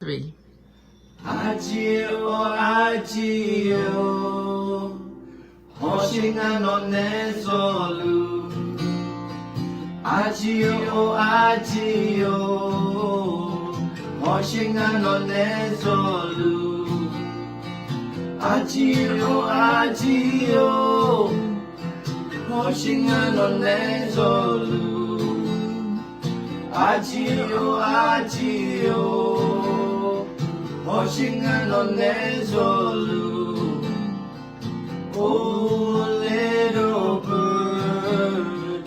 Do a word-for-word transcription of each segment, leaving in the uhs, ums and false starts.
Three. Arjir-or arjir-or, hawsher ngar nawq nae zawluf. Arjir-or arjir-or, hawsher ngar nawq nae zawluf. Arjir-or arjir-or, hawsher ngar nawq nae zawluf. Arjir-or arjir-or, hawsher ngar nawq nae zawluf. Oh little bird,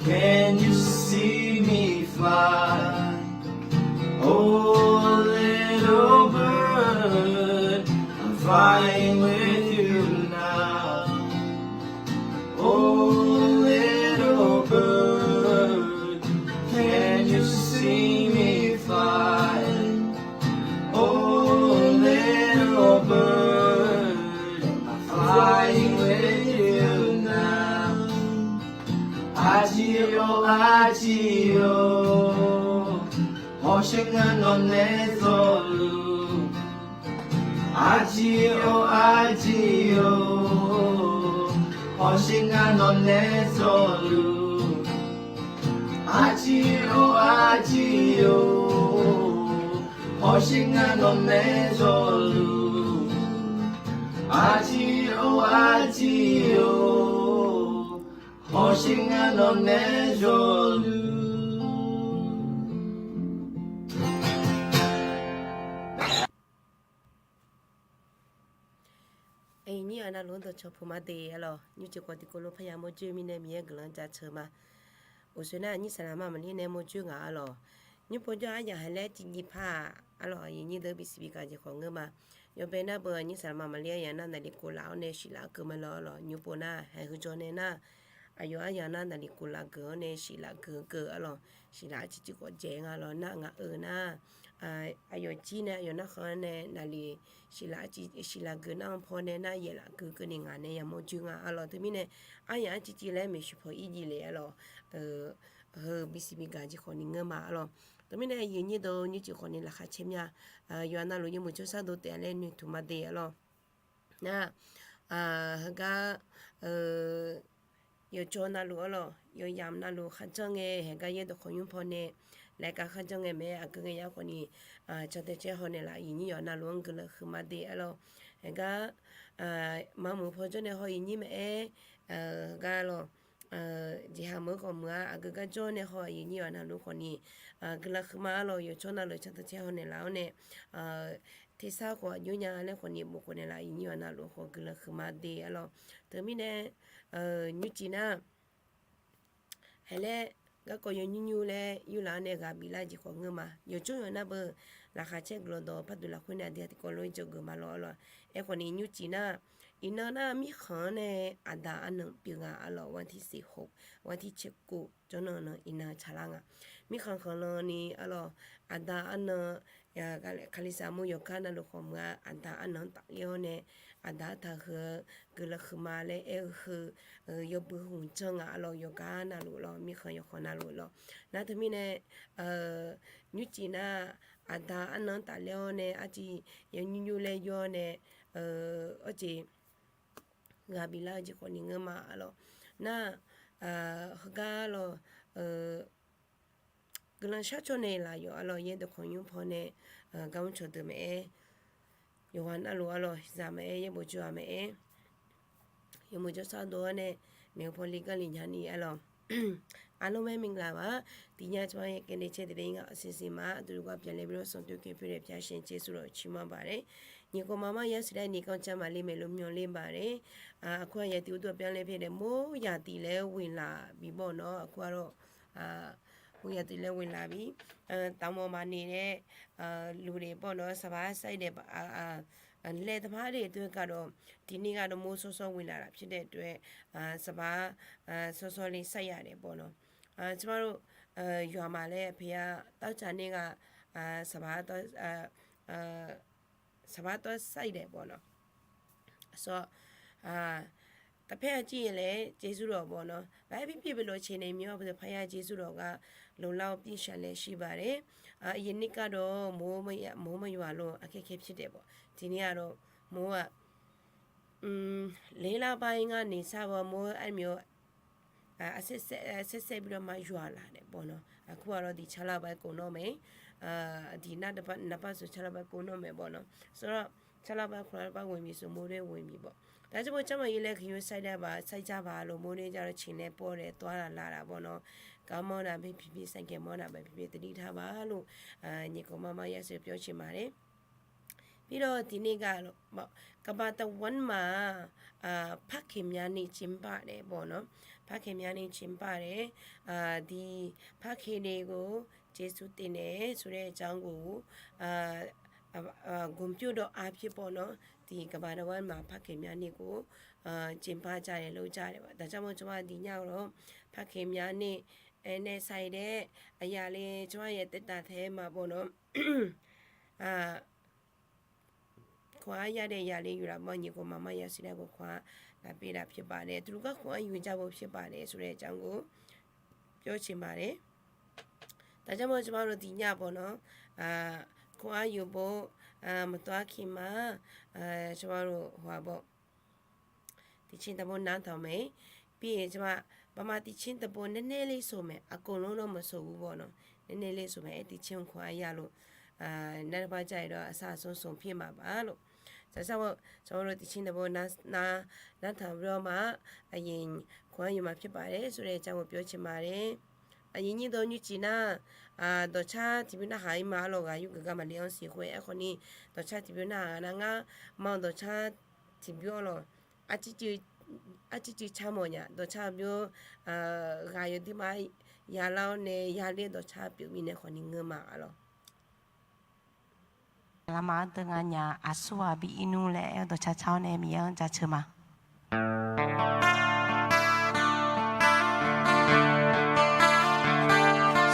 can you see me fly? Oh little bird, I'm flying with you now. Oh little bird, can you see me fly? Oh little bird, I'm flying with you now. Arjir-or arjir-or, hawsher ngar nawq nae zawluf. Arjir-or arjir-or, hawsher ngar nawq nae zawluf. Arjir-or arjir-or, hawsher ngar nawq nae zawluf. Arjir-or arjir-or, hawsher ngar nawq nae zawluf. Aqyuif nyir-aq, navluf-anr dawqcawq puq ma de arlawq. Nymrcif khawf tiqkawv lof parya mawrjoer mirnae Miqyaer guiqlanq jaceuq ma. Uqsoer nar nyir saqlaq ma maqlir nae mawrjoer ngaq arlawq. Nymr pov jawr-aer aryamq haeq laer tiqjiv par-aq arlawq, aqyuif nyir deuq bisiq bi gaq jeq khawf ngeur ma. Yawbae nar beu nyir saqlaq ma maqlir aryamq nar naqliq kof laf-awr nae siqlaf-eu keuv ma lawr arlawq. Nymr pov nar haeq heu jawr nae nar, aqyawf aryamq nar naqliq kof laf geuf-awr nae siqlaf geuf keuv arlawq. Siqlaf arciv civ khawf dzaeq nga lawr nar ngaq-euq nar, aqyawf jir nae aqyawf narkhan nae naqliq siqlaf geuf nar-anr paw nae nar yaeqlaf geuf keuvni ngaq nae yamawr joer nga arlawq. Teumirnae aryamq arciv civ laer maeqshi paw ir jiv le arlawq. Heu bisiq bi gaq jeq khawfni ngeur ma arlawq. Teumirnae aqyuif nyir deuq nymrcif khawfni laqkhaq caer mya. Yawqha navluf yawmuiq jawrshar dov taef-a laer noeqtmq ma de arlawq. Nar, heugar, yawqjawr navluf arlawq, yawqyamq navluf kharjanr ngae, haeqgar yaerdawq khawqnymr pawnae laeqkaq kharjanr ngae mae, aqgeu ngae yar khawfni, cantae caer haw naeqlaf, aqyuif nyir yawqha navluf-anr guiqlanq huiqma de arlawq. Haeqgar, maqmuiq paw jawr nae haw aqyuif nyir maqaer, heugar lawq, jeqha meuq-eu khawf muiq-a, aqgeu gar jawr nae haw aqyuif nyir yawqha navluf khawfni, guiqlanq huiqma arlawq, yawqjawr navluf cantae caer haw naeqlaf-awr nae, tersar khawf aqjox nya laer khawfni bof khof naeqlaf, aqyuif nyir yawqha navluf khawf guiqlanq huiqma de arlawq. Teumirnae, nymrcif nar, haeqlaer garkawv yawnymr nymr laer yurlaf-awr nae ghaq biflar jeq khawf ngeur ma. Yawqjawr yawqha nar beu laqkhaq caer guiqlanq dawq par duq lafkhoer nae aqdui tiqkawv lof-aer jawrgeuf ma lawr arlawq. Aerkhawfni nymrcif nar, iqnan nar mirkhanq-anr nae aqda arnan pyeuf nga arlawq, วันที่สิบหก วันที่สิบเจ็ด jawrnan nan iqnan tsaqlar nga. Mirkhanq khanqlan ni arlawq, aqda arnan, kalisaq mur yawqgar navluf khawf muiq-a, aqda arnan-anr tafler-awr nae, aqda artaq heu-eu guiqlanq huiqma laer aer-eu heu, yawbui hmq janr nga arlawq, yawqgar navluf lawq, mirkhanq yawqkhanq navluf lawq. Nar teumirnae, nymrcif nar, aqda arnan-anr tafler-awr nae arciv yawnymr nymr laer yur-awr nae, arjeq ghaq biflar-eu jeq khawfni ngeur ma arlawq. Nar, heugar lawq, guiqlanq shar cawv naeqlaf yawf arlawq, yaerdawq khawqnymr pawnae gar mr cawqdeuq maqaer, yawqghaq navluf arlawq, zaq maqaer, yaerbof jawrghaq maqaer, yawmuiq jawrshar dov-awr nae maeqhu paw li gar li nya ni arlawq. အားလုံးပဲမင်္ဂလာပါ, ဒီညကျွန်မရဲ့ ကယ်တင်ခြင်းသတင်းက အစီအစဉ်မှာ အတူတကွပြန်လည်ပြီးတော့ ဆုံတွေ့ခွင့်ပြုတဲ့ ဘုရားရှင်ကျေးဇူးတော်ချီးမွမ်းပါတယ်. ညီကောင်မမရရှိတဲ့ နေကောင်းကျန်းမာလိမ့်မယ်လို့ မျှော်လင့်ပါတယ်. အာ၊ အခုက ရာသီဥတုအပြောင်းလဲဖြစ်တယ်, မိုးရာသီလည်းဝင်လာပြီပေါ့နော်. အခုကတော့၊ အာ၊ မိုးရာသီလည်းဝင်လာပြီ. အာ၊ တောင်ပေါ်မှာနေတဲ့၊ အာ၊ လူတွေပေါ့နော်, စပါးစိုက်တဲ့၊ အာ၊ အာ၊ လယ်သမားတွေအတွက်ကတော့ ဒီနေ့ကတော့ မိုးစောစောဝင်လာတာဖြစ်တဲ့အတွက်၊ အာ၊ စပါး၊ အာ၊ စောစောလေးစိုက်ရတယ်ပေါ့နော်. အာ၊ ကျမတို့၊ အာ၊ ရွာမှာလည်း အဖေက သောကြာနေ့က၊ အာ၊ စပါးသွား၊ အာ၊ အာ၊ စပါးသွားစိုက်တယ်ပေါ့နော်. ဆိုတော့၊ အာ၊ တဖဲအကျိုးအလဲ ကျေးဇူးတော်ပေါ့နော်။ ဘာဖြစ်ဖြစ်ဘယ်လိုအခြေအနေမျိုး ဘယ်လိုဖခင်ရဲ့ကျေးဇူးတော်က လုံလောက်ပြီး ပြန်လည်ရှိပါတယ်။ အာ၊ အရင်နှစ်ကတော့ မိုးမရ၊ မိုးမရွာလို့ အခက်အခဲဖြစ်တယ်ပေါ့။ ဒီနှစ်ကတော့ မိုးက อืม လေးလပိုင်းကနေစပြီး မိုးအဲ့လိုမျိုး အာ၊ အဆက်ဆက်၊ အဆက်ဆက်ပြီးတော့မှ ရွာလာတယ်ပေါ့နော်။ အခုကတော့ ဒီခြောက်လပိုင်းကုန်တော့မယ်။ အာ၊ ဒီနှစ်ပတ်၊ နှစ်ပတ်ဆို ခြောက်လပိုင်းကုန်တော့မယ်ပေါ့နော်။ ဆိုတော့ ခြောက်လပိုင်း၊ ခုနစ်လပိုင်းဝင်ပြီဆို မိုးတွင်းဝင်ပြီပေါ့။ ဒါကြောင့်မို့ ကျန်းမာရေးလည်း ဂရုစိုက်တတ်ပါ၊ စိုက်ကြပါလို့။ မိုးတွင်းကျတော့ ခြင်လည်းပေါက်တယ်၊ သွားတာလာတာပေါ့နော်။ ကားမောင်းတာပဲဖြစ်ဖြစ်၊ ဆိုင်ကယ်မောင်းတာပဲဖြစ်ဖြစ် သတိထားပါလို့ အာ၊ ညီကောင်မ မရဆွေ ပြောချင်ပါတယ်။ ပြီးတော့ ဒီနေ့က ကမ္ဘာတစ်ဝန်းမှာ အာ၊ ဖခင်များနေ့ ကျင်းပတယ်ပေါ့နော်။ ဖခင်များနေ့ ကျင်းပတယ်။ အာ၊ ဒီဖခင်တွေကို ကျေးဇူးတင်တယ်ဆိုတဲ့အကြောင်းကို အာ၊ အာ၊ အာ၊ ဂုဏ်ပြုသောအားဖြင့်ပေါ့နော်။ ဒီကမ္ဘာတစ်ဝန်းမှာ ဖခင်များနေ့ကို အာ၊ ကျင်းပကြတယ်၊ လုပ်ကြတယ်ပေါ့။ ဒါကြောင့်မို့ ကျွန်မ ဒီညကိုတော့ ဖခင်များနေ့ အဲ၊ နဲ့ဆိုင်တဲ့အရာလေး ကျွန်မရဲ့ သက်တာထဲမှာပေါ့နော်။ အာ၊ ခွန်အားရတဲ့အရာလေး ယူလာပေါ့။ ညီကောင်မ မရဆွေ ကို ခွန်အားလာပေးတာဖြစ်ပါတယ်။ သူတို့က ခွန်အားယူကြဖို့ဖြစ်ပါတယ်ဆိုတဲ့အကြောင်းကို ပြောချင်ပါတယ်။ ဒါကြောင့်မို့ ကျွန်မတို့ ဒီညပေါ့နော်၊ အာ၊ ခွန်အားယူဖို့ အာ၊ မသွားခင်မှာ၊ အာ၊ ကျွန်မတို့ ဟိုဟာပေါ့၊ သီချင်းတစ်ပုဒ် နားထောင်မယ်။ ပြီးရင် ကျွန်မ ဗမာသီချင်းတစ်ပုဒ် နည်းနည်းလေးဆိုမယ်။ အကုန်လုံးတော့ မဆိုဘူးပေါ့နော်။ နည်းနည်းလေးဆိုမယ်။ အဲဒီသီချင်းကို ခွန်အားရလို့၊ အာ၊ နောက်တစ်ပတ်ကျရင်တော့ အစအဆုံး ဆိုဖြစ်မှာပါလို့။ ဒါကြောင့်မို့ ကျွန်မတို့ သီချင်းတစ်ပုဒ် နား၊ နား၊ နားထောင်ပြီးတော့မှ အရင် ခွန်အားယူမှာဖြစ်ပါတယ်ဆိုတဲ့အကြောင်းကို ပြောချင်ပါတယ်။ အရင်ညိသော ညွန့်ကျင်နာ၊ အာ၊ ဒေါ်ချါ တင်ပြနဟါအံၤမး အလီၤ ဂၤယုၢ်ကဂါမး လံအောင်စေခွဲ အဲခွန်နံ ဒေါ်ချါ တင်ပြနဟါ ငါး မောင် ဒေါ်ချါ တင်ပြအလီၤ အကျဉ်းချုပ် အကျဉ်းချုပ်ချမောင်ညါ ဒေါ်ချါ ပြော၊ အာ၊ ဂၤယုၢ်ဒုးမး ယၤလီၤန့ၣ် ယၤလၢ ဒေါ်ချါ ပျိုမံန့ၣ် ခွန်နံ ငိုမး အလီၤ လမတငါညါ အစိုးရ ဘီအီနူ လဲ အဲ ဒေါ်ချါချောင်း နဲ့ မီးယန်း ကျားချောင်း မး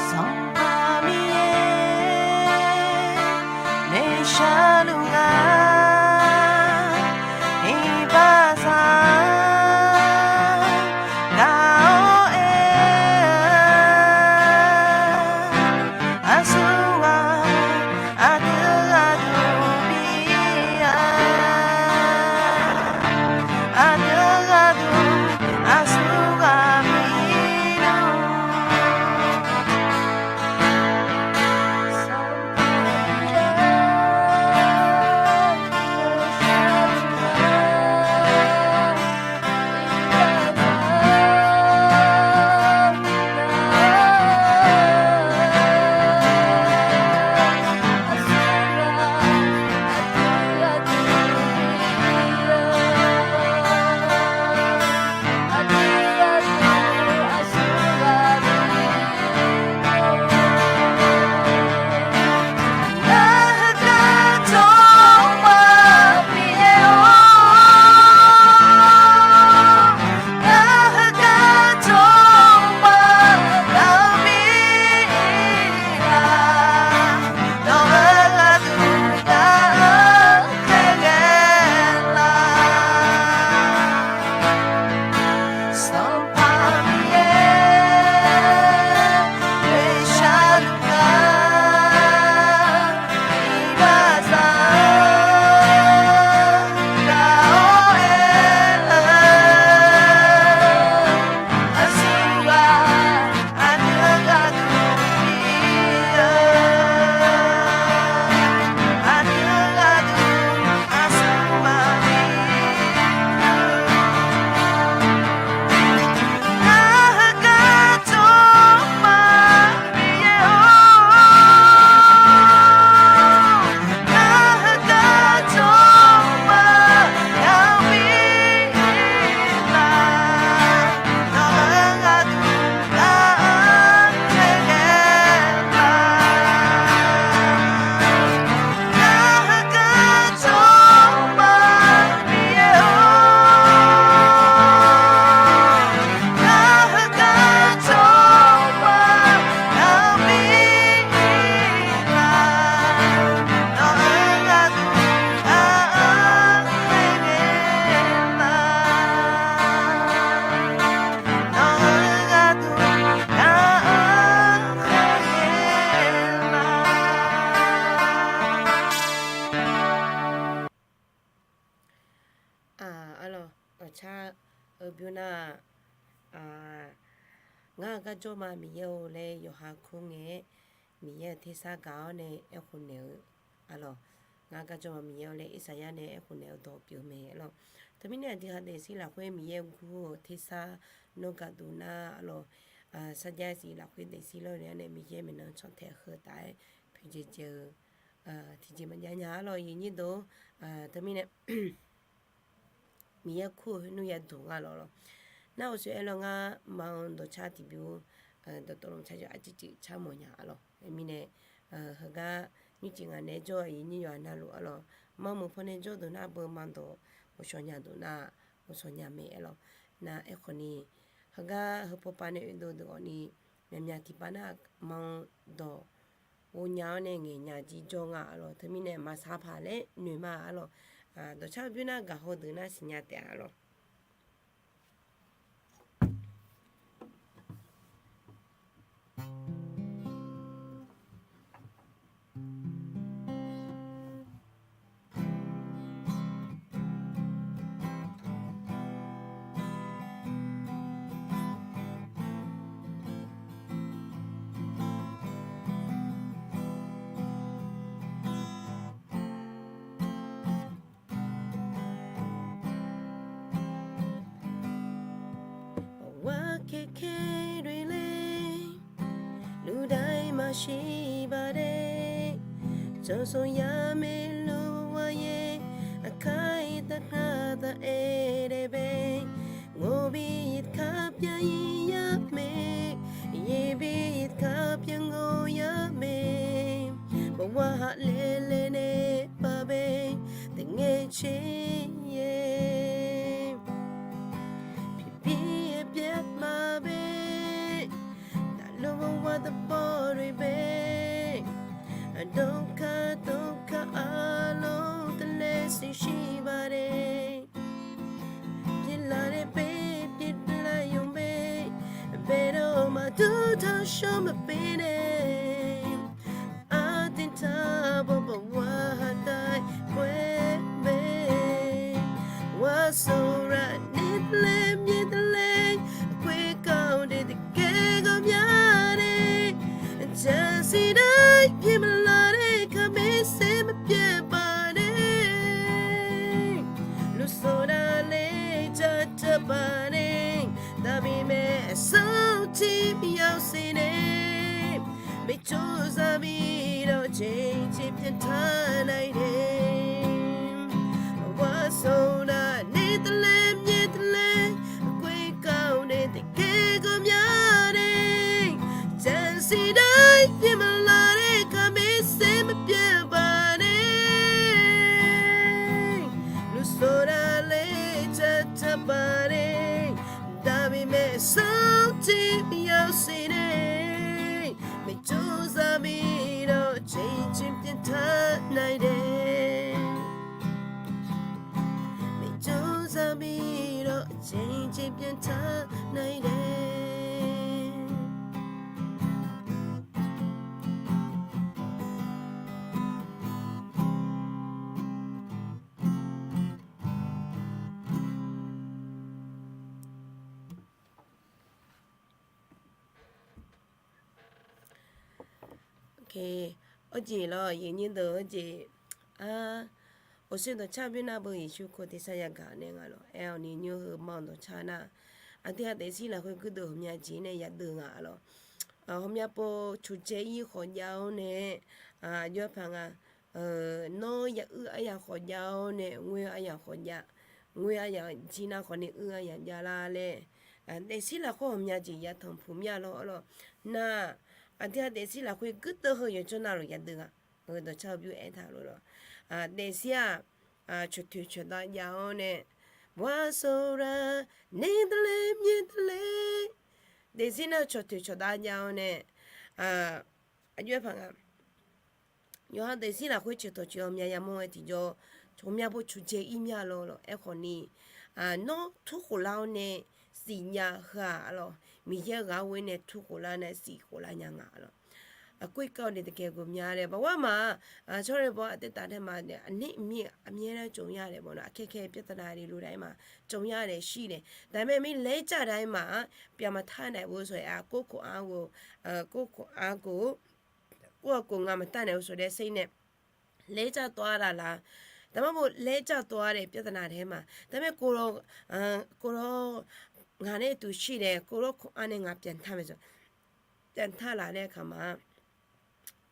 ဆောင်ပါမည်ရဲ့ နေရှာလူငါ နေပါစား ငါ့အို့အဲ အစိုးရ အတဂၤ ဒုးမီးယါ အတဂၤ ဒုး အစိုးရ မီးလူး Ngar garjawr ma Miqyaer-or laer yawqha kur ngae-aer, Miqyaer-euq tersar gaq-awr nae aerkhof naeq-eu arlawq. Ngar garjawr ma Miqyaer-or laer Irsaqyar nae aerkhof naeq-eu dawq pyeuf-eu mae arlawq. Teumirnae aqdui ha daefzir lafkhoer Miqyaer gur-eu tersar nawr gaqduq nar arlawq, sarjax siq lafkhoer daefzir lawr-eu nae Miqyaer maeqnan cantaeq heu taf-aer poeqdzae dzae-eu tiqjeq maqjav nya arlawq, aqyuif nyir deuq-or. Teumirnae Miqyaer kur-eu khoer nmr yaduq nga lawq lawq. Nar-awq sher aer lawr ngar ma-eu dawqcar tiqbymr dawqtawvluf car jawr arciv civ car mawf nya arlawq. Mirnae heugar nymrcif ngaq naeq-aer jawr-eu aqyuif nyir yawqha navluf arlawq, ma muiq pawnae jawr deuq nar beu ma dawq ghawqshawq nya deuq nar ghawqshawq nya mae arlawq. Nar aerkhawf ni, heugar heu pawpav nae oedov deuq ghawq ni, myaqmyaq tiqpav nar ma-eu dawq ghov nya-awr nae ngaeq nya jir jawr nga arlawq. Teumirnae maqsar paq laer noeq ma arlawq. Dawqcar bymr nar gaq haw deuq nar siqnya taef-a arlawq. Aqwav kaekae doe laer, lufdaef maqshir baq de. Jawqsawq yamir luf-a yaer, aqkar-iq taqkaq taq-aer daef bae. Ngawqbir-iq taqkaq pyeuf-ir yar mae, yeqbir-iq taqkaq pyeuf ngawq yar mae. Bawqghaq haqlaer laer nae baq bae, taef ngae tser yaer. Pyeuf pyeuf-aer pyeuf ma bae, taqluf bawqghaq taqbawr doe bae. Aqdawq kaq dawq kaq arlawr taqlaer siqshir baq de. Pyeuflar nae bae, pyeuflar yamq bae, baedawq maqdur taq shawr maqbae nae. Artiv taq bawq bawq ghaq haq taq-aer khoer bae. Ghaq sawq raq nae taqlaer myaer taqlaer, khoergar-awr nae tiqkhaer gar mya nae. Jaqsiq nar pyeuf maqlar nae, kaqmae saer maqpyeuf baq nae. Lufsawq daqlaer jaqtaq baq nae, daqbi mae sanr tiq yawsiq nae. Maeqtsov zaqmiq dawq jeq jeq pyeuf taq nar-ir de. Ghaq sawq raq nae taqlaer myaer taqlaer, khoergar-awr nae tiqkhaer gar mya nae. Jaqsiq nar pyeuf maqlar nae, kaqmae saer maqpyeuf baq nae. Lufsawq daqlaer jaqtaq baq nae, daqbi mae sanr tiq yawsiq nae. Maeqtsov zaqmiq dawq jeq jeq pyeuf taq nar-ir de. Maeqtsov zaqmiq dawq jeq jeq pyeuf taq nar-ir de. Awqjeq lawr, aqyuif nyir deuq, awqjeq, a, awqshoer dawqcar bymr nar beu Yeqsur Kali tersar yagaq nae nga lawq. Aer-awr ni nymr heu ma-eu dawqcar nar, aqdui ha daefzir lafkhoer guirdeuv ghawqmya jeq nae yadeuv nga lawq. Ghawqmya pov coqdzae ir khawf jav-awr nae, aqjox-aer paq nga, nawr ya uir aryamq khawf jav-awr nae, ngoer aryamq khawf jav, ngoer aryamq jir nar khawf nae uir aryamq jav lar laer, daefzir lafkhoer ghawqmya jeq yatanq puq mya lawr arlawq. Nar, aqdui ha daefzir lafkhoer guirdeuv heu yawqjawr navluf yadeuv nga. Heu dawqcar-eu bymr aertaq lof lawq. Daefzir-aq, cawqtoeq cawqdav jav-awr nae, bawqha sawqraq nae taqlaer myaer taqlaer, daefzir nar cawqtoeq cawqdav jav-awr nae, aqjox-aer paq nga, yawqha daefzir lafkhoer ceuqtawq ceuq-awr mya yamawr ngae tiqjawr, ghawqmya pov coqdzae ir mya lawr lawq. Aerkhawf ni, nawr tur khof lar-awr nae siqnya heu-aq lawq, Miqyaer ghaq-awr ghoe nae tur khof lar nae siq khof lar nya nga lawq. Aqkuir kar-eu ni taqkae ghawqmya laer bawar ma-aq, tsawrhaq baw aqdui taf nae ma, aqnyir mir aqmyaer nar tsov ya laer baw nar, aqkae kae ပြဿနာ ni luf daef ma, tsov ya laer shir nae, daqmae mir laer car daef ma-aq, pyaq maqtar naeq-eu shawq-a, ကိုယ့်ခွန်အားကို ကိုယ့်ခွန်အားကို ကိုယ့်အကိုယ်ငါမတတ်နိုင်ဘူးဆိုတဲ့စိတ်နဲ့ လဲကျသွားတာလား, daqmae လဲကျသွားတဲ့ ပြဿနာ ထဲမှာ daqmae ကိုယ်တော် ငါနဲ့အတူရှိတယ်, ကိုယ့်ခွန်အားနဲ့ ငါပြန်ထမယ်ဆို ပြန်ထလာတဲ့အခါမှာ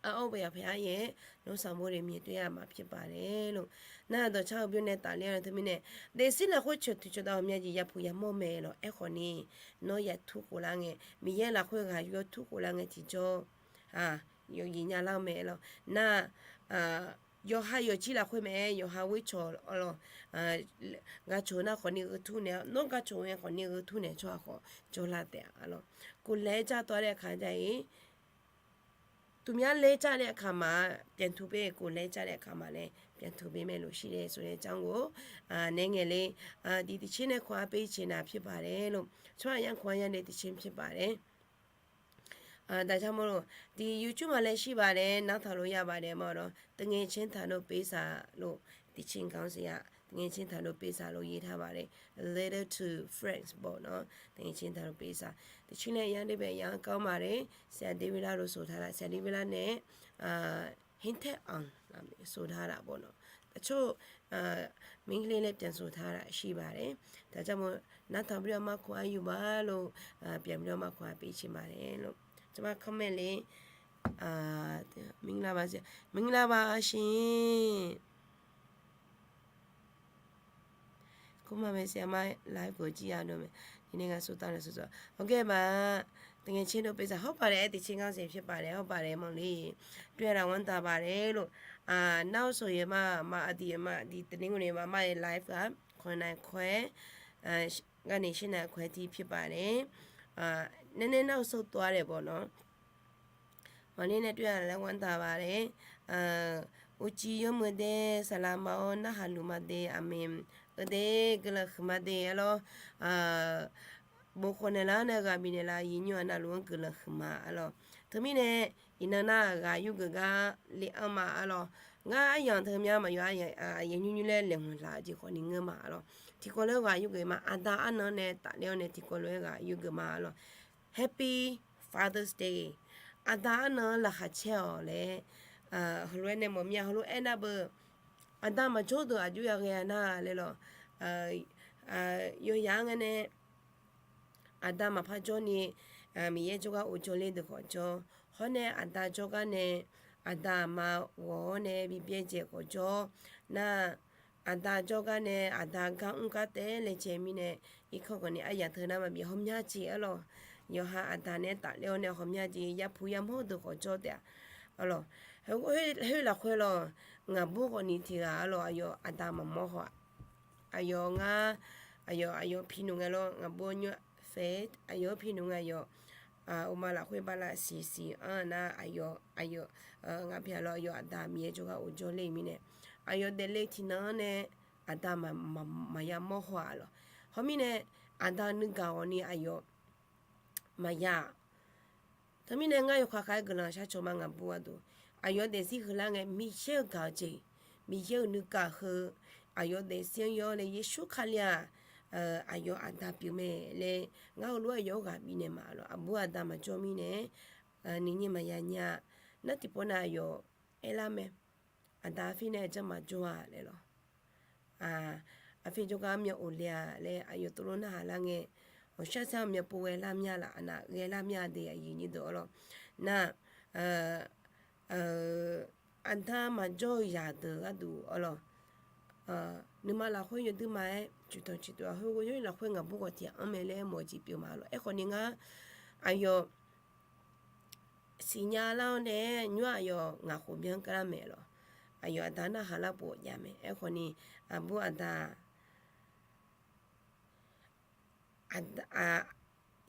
အအောက်ဘုရားရဲ့ လုပ်ဆောင်မှုတွေ မြင်တွေ့ရမှာ ဖြစ်ပါတယ်လို့ နတ်တော်ခြောက်ဘုနဲ့ တာလျော်တဲ့ သမီးနဲ့ ဒေသီလခွေးချွတ်သူချွတ်တော် မျက်ရည် ရဖူရမော့မယ်လို့ အဲၣ်ဃော်နေ နော်ရထူးကိုလာငယ် မီးယဲလခွေးဂၤ ရောထူးကိုလာငယ် ထီကျော် အာ ယုံကြည်ညိုက်လောက်မယ်လို့ န အာ ယိုဟၣ်ယိုကြည်လခွေးမယ် ယိုဟၣ်ဝေးချော် အလော ဂါချို န ဃော်နေ ဂုထူး နဲ့ နော် ဂါချို ဝဲ ဃော်နေ ဂုထူး နဲ့ ချော် အဃော် ကျော်လာတဲ့ အလော ကိုယ်လဲကျသွားတဲ့အခါကျရင် သူများလဲကျတဲ့အခါမှာ ပြန်ထုတ်ပေး, ကိုယ်လဲကျတဲ့အခါမှာလည်း ပြန်ထုတ်ပေးမယ်လို့ရှိတယ်ဆိုတဲ့အကြောင်းကို အာ နည်းငယ်လေး အာ ဒီသီချင်းနဲ့ ခွန်အားပေးချင်တာဖြစ်ပါတယ်လို့ ချော် အရမ်းခွန်အားရတဲ့သီချင်းဖြစ်ပါတယ်။ အာ ဒါကြောင့်မို့လို့ ဒီ YouTube မှာလည်းရှိပါတယ်, နားထောင်လို့ရပါတယ်ပေါ့နော်။ သူငယ်ချင်းစာတို့ပေးစာလို့ သီချင်းခေါင်းစဉ်က သူငယ်ချင်းစာတို့ပေးစာလို့ ရေးထားပါတယ်။ A letter to friends ပေါ့နော်။ သူငယ်ချင်းစာတို့ပေးစာ သီချင်းလည်း အရမ်းအဓိပ္ပာယ် အရမ်းကောင်းပါတယ်။ ဆရာဒေးဗစ်လတို့ ဆိုထားတာ, ဆရာဒေးဗစ်လနဲ့ အာ ဟိန်းထက်အောင် ဆိုထားတာပေါ့နော်။ တချို့ အာ မိန်းကလေးလည်း ပြန်ဆိုထားတာရှိပါတယ်။ ဒါကြောင့်မို့ နားထောင်ပြီးတော့မှ ခွန်အားယူပါလို့ အာ ပြန်ပြီးတော့မှ ခွန်အားပေးချင်ပါတယ်လို့ ကျွန်မ comment လေး အာ မင်္ဂလာပါဆရာ, မင်္ဂလာပါရှင်. ခုမှပဲ ဆရာမ live ကို ကြည့်ရတော့မယ်, ဒီနေ့က စူးစမ်းတယ်ဆိုတော့ ဟုတ်ကဲ့ပါ, သူငယ်ချင်းတို့ပေးစာ ဟုတ်ပါတယ်, အဲဒီသီချင်းခေါင်းစဉ်ဖြစ်ပါတယ်, ဟုတ်ပါတယ် မောင်လေး, တွေ့ရတာဝမ်းသာပါတယ်လို့ အာ နောက်ဆိုရင်မှ မအဒီအမ ဒီတနင်္ဂနွေမှာ မရဲ့ live က ခုနစ်နာရီခွဲ အာ ကနေ ရှစ်နာရီခွဲထိ ဖြစ်ပါတယ်. အာ နည်းနည်းနောက်ဆုတ်သွားတယ်ပေါ့နော်. မောင်လေးနဲ့ တွေ့ရတာလည်း ဝမ်းသာပါတယ်. အာ ဦးကြီးရုံးမှူးတဲ့ ဆရာမအောင် နဟလူမတဲ့ အမင်း ဦးတဲ့ ကလခုမတဲ့ အလော အာ ဘိုခိုန်နယ်လောက်နဲ့ ရခိုင်ပြည်နယ်လောက် ရည်ညွှန်းအနာလို ကလခုမ အလော သမီးနဲ့ အီနနာ ရယူကက လေအမ အလော ငါအယံၤ သမီးမယွၤ အယံၤ ညူညူလဲ လဲၤဝင်လာ ဒီခေါ်နေ ငါမ အလော ထီကိုလၢ ရယူကမ အတၢ်အနံၤနဲ့ တၢ်လျော်နဲ့ ထီကိုလၢ ရယူကမ အလော Happy Father's Day. အတၢ်အနံၤ လၢခါချဲအီၤလဲၣ်, ဟိုလိုအဲၣ်န့ၣ် မောင်မြတ် ဟိုလိုအဲၣ်နဘၣ်, အတၢ်မၤကၠိဒၣ် အယုၢ်ယဂဲအနလဲၣ်လီၤ. ယိယၤငါန့ၣ် အတၢ်မၤဖးကၠိန့ၣ် မီးယဲၢ်ကၠိကအိုကၠိလဲၣ်ဒၣ်ဃီကၠိ, ဟီန့ၣ် အတၢ်ကၠိကန့ၣ် အတၢ်မၤဝီန့ၣ် ဘံဘျဲၣ်ကဲဃီကၠိ, န အတၢ်ကၠိကန့ၣ် အတၢ်ကၢ်အူကၢ်တဲလဲၣ်ကဲမံၤန့ၣ် အံၤခီၣ်ကီၢ်န့ၣ် အယၤထၢနမၤဘၣ် ဟီမၠါကဲအလီၤ. ယိယၤအတၢ်န့ၣ် တၢ်လၢအီၤန့ၣ် ဟီမၠါကဲ ယၤဖူယၤမီၢ်ဒၣ်ဃီကၠိတဲအလီၤ. ဟဲလၢခွဲလီၤ, ငါဘိကီၢ်န့ၣ်ထံဂၤအလီၤ, အယိၤအတၢ်မၤမီၢ်ဃီ အယိၤငါ, အယိၤ အယိၤဖံနုာ်ငါလီၤ, ငါဘိညိၣ် ဖဲ အယိၤဖံနုာ်ငါ အယိၤ အိၣ်မးလၢခွဲဘၣ်လၢ စံစံအါန အယိၤ အယိၤ ငါဖဲအလီၤ အယိၤအတၢ်မီးယဲၢ်ကၠိကအိုကၠိလဲၣ်မံၤန့ၣ်, အယိၤဒဲးလဲၣ်ထံနၤန့ၣ် အတၢ်မၤ မၤယၤမီၢ်ဃီအလီၤ. ဟီမံၤန့ၣ် အတၢ်နုၢ်ကၢ်အီၤန့ၣ် အယိၤ မၤယၤ တမံၤန့ၣ် ငါယိၤခွါခါကလီၤ ဆၢကၠိမး ငါဘိအဒိၣ်, အယိၤဒဲးစံဃုာ်လၢငဲ မီးယဲၢ်ကၢ်ကဲ, မီးယဲၢ်နုၢ်ကၢ်ဃုာ်, အယိၤဒဲးစံယိၤလဲၣ် ယ့ၣ်ၡူးခါလံဧါ, အယိၤအတၢ်ပျုၤမဲာ်လဲၣ်, ငါအိၣ်လၢအယိၤဂၤဘံၤန့ၣ်မးလီၤ. အဘိအတၢ်မၤကၠိမံၤန့ၣ် နံၤညံမၤယၤညါ, နတံၤပီနၤအယိၤ အဲၣ်လၢမဲာ်, အတၢ်အဖံန့ၣ် အကၢမၤကၠိဧါလဲၣ်လီၤ. အဖံကၠိကမီၤအိၣ်လဲၣ်ဧါလဲၣ်, အယိၤတလိၣ်နဟးလၢငဲ, အိၣ်ရှဲဆဲမီၤပူၤဝဲလၢမၠါလၢ အနၢ်ဂဲလၢမၠါဒဲး အယံၤညံၤဒၣ်အလီၤ. န အတၢ်မၤကၠိယၤဒၣ်ဂၤဒၣ်အလီၤ. နမၤလၢခွဲယိၤဒုးမၤအဲၣ် စုတီၤစုတီၤ ဟိုယိၤလၢခွဲ ငါဘိကီၢ်ထံအီၤမဲာ်လဲၣ် မိၢ်ကၠံပျုၤမးလီၤ. အဲၣ်ဃီန့ၣ် ငါ အယိၤ စံညါလၢအီၤန့ၣ် ညွၢ်အယိၤ ငါဃိုဘျၢကလၢမဲာ်လီၤ. အယိၤအတၢ်နၢ်ဟးလၢပျိယၤမဲာ်, အဲၣ်ဃီန့ၣ် အဘိအတၢ်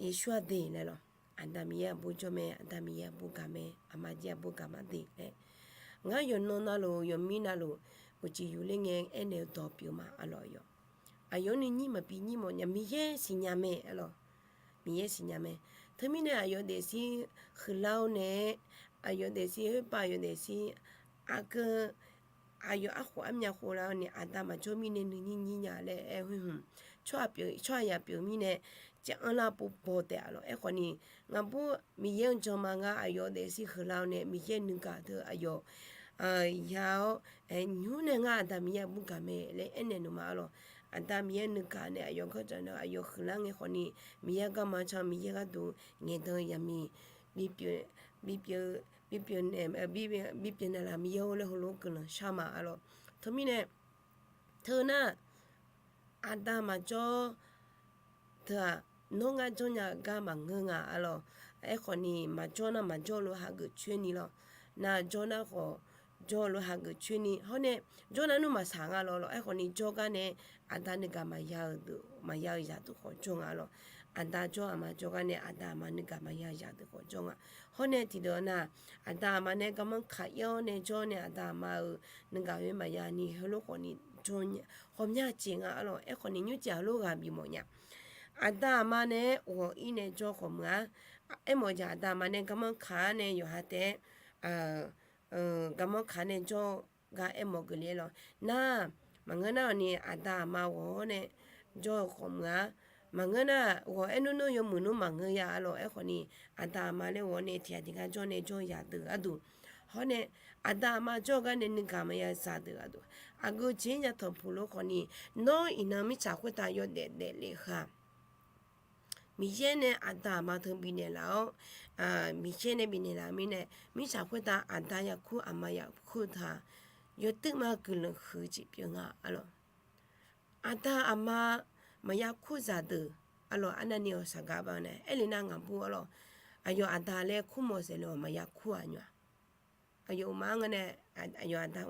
ယ့ၣ်ၡူးအဒဲးလဲၣ်လီၤ. အတၢ်မီးယဲၢ်အဘိကၠိမဲာ်, အတၢ်မီးယဲၢ်အဘိကၢ်မဲာ်, အမၤယဲၢ်အဘိကၢ်မၤဒဲးလဲၣ်. ငါယိၤနီၢ်နၤလီၤ, ယိၤမံနၤလီၤ, အိၣ်ကၠံယူၤလၢငဲ အဲၣ်န့ၣ်ဒီးပျုၤမးအလီၤအယိၤ. အယိၤန့ၣ်ညံမၤပံၤညံမီၤညါ မီးယဲၢ်စံညါမဲာ်အလီၤ. မီးယဲၢ်စံညါမဲာ်. တမံၤန့ၣ် အယိၤဒဲးစံဃုာ်လၢအီၤန့ၣ် aqyawf daefzir, khoerpav aqyawf daefzir, aqgeu aqyawf arkhof armyav khoflar-awr nae aqda maqjawr mirnae nuinyir nyir nya laer aer-eu khoer hmq, tsawrhaq pyeuf, tsawrhaqzaq pyeuf mirnae caev anrlar pov baw taef-a lawq. Aerkhawf ni, ngaqbur Miqyaer-anr jan ma ngar aqyawf daefzir huiqlar-awr nae Miqyaer nuigaq deuq aqyawf ya-awr, nymr nae ngar Aqda Miqyaer aqbur gaq mae laer aernaeq nmr ma-a lawq. Aqda Miqyaer nuigaq nae aqyawf ganrdzaq nae aqyawf huiqlar ngae khawf ni, Miqyaer garma can, Miqyaer gharduq ngaeqdan yaqmiq bipyeuf, bipyeuf naeq, bipyeuf naeqlaf Miqyaer-or laer heulof-aer guiqlanq shar ma-a lawq. Teumirnae, teu nar, aqda maqjawr teu-aq, nawr ngar jawr nya-eu gar maqngeur nga-a lawq. Aerkhawf ni maqjawr nar maqjawr lof hageuf coer ni lawq. Nar jawr nar khawf, jawr lof hageuf coer ni. Hawr nae, jawr nar nmr maqsaq nga lawq lawq. Aerkhawf ni jawr gar nae, aqda nuigaq maqya-eu deuq, maqya-eu zaqdeuq khawf jawr nga lawq. Aqda jawr aqma jawr gar nae aqda aqma nuigaq maqya-eu zaqdeuq khawf jawr nga. Hawr nae tiqdeuq nar, aqda aqma nae garmanr kaq ir-awr nae jawr nae aqda aqma-euq nuigaq khoer maqya ni heulof khawf ni jawr nya, ghawqmya jeq nga-a lawq. Aerkhawf ni nymrcif heulof ghaq bifmawf nya. Aqda aqma nae ghawq ir nae jawr khawf meuq-a. Aermawf jaq aqda aqma nae garmanr kaq-ar nae yawqha taef-aer garmanr kaq nae jawr-eu gar aermawf geuf le-aer lawq. Nar, maqngeur nar-awq ni aqda aqma ghawq-awr nae jawr-eu khawf meuq-a. Maqngeur nar, ghawq aer nmr nmr yawmuiq nmr maqngeur ya-a lawq. Aerkhawf ni, aqda aqma laer ghawq-awr nae tiqghaq tiqghaq jawr nae jawr-eu zaqdeuq gharduq, hawr nae aqda aqma jawr-eu gar nae nuigaq maqya zaqdeuq gharduq, aqgeu jeq-anr ya tanqpuq lof khawf ni, nawr iqnan mirtsaq khoertav yawdaef daefle-eu ha Miqyaer nae aqda aqma teu bifnaeq laf-awr, Miqyaer nae bifnaeq laf-eu mirnae, mirtsaq khoertav aqda yakur aqma yakur-eu taq, yawtuirma guiqlanq huiq jeq pyeuf nga-a lawq. Aqda aqma maqya kur zaqdeuq, a lawq, arnavni-awq saqgaq baq nae aerle nar ngaqbur-a lawq. Aqyawf aqda laer kur mawf saef le-awq maqya kur-aq nymr-aq. Aqyawf uqma-anr ngeur nae, aqyawf aqda,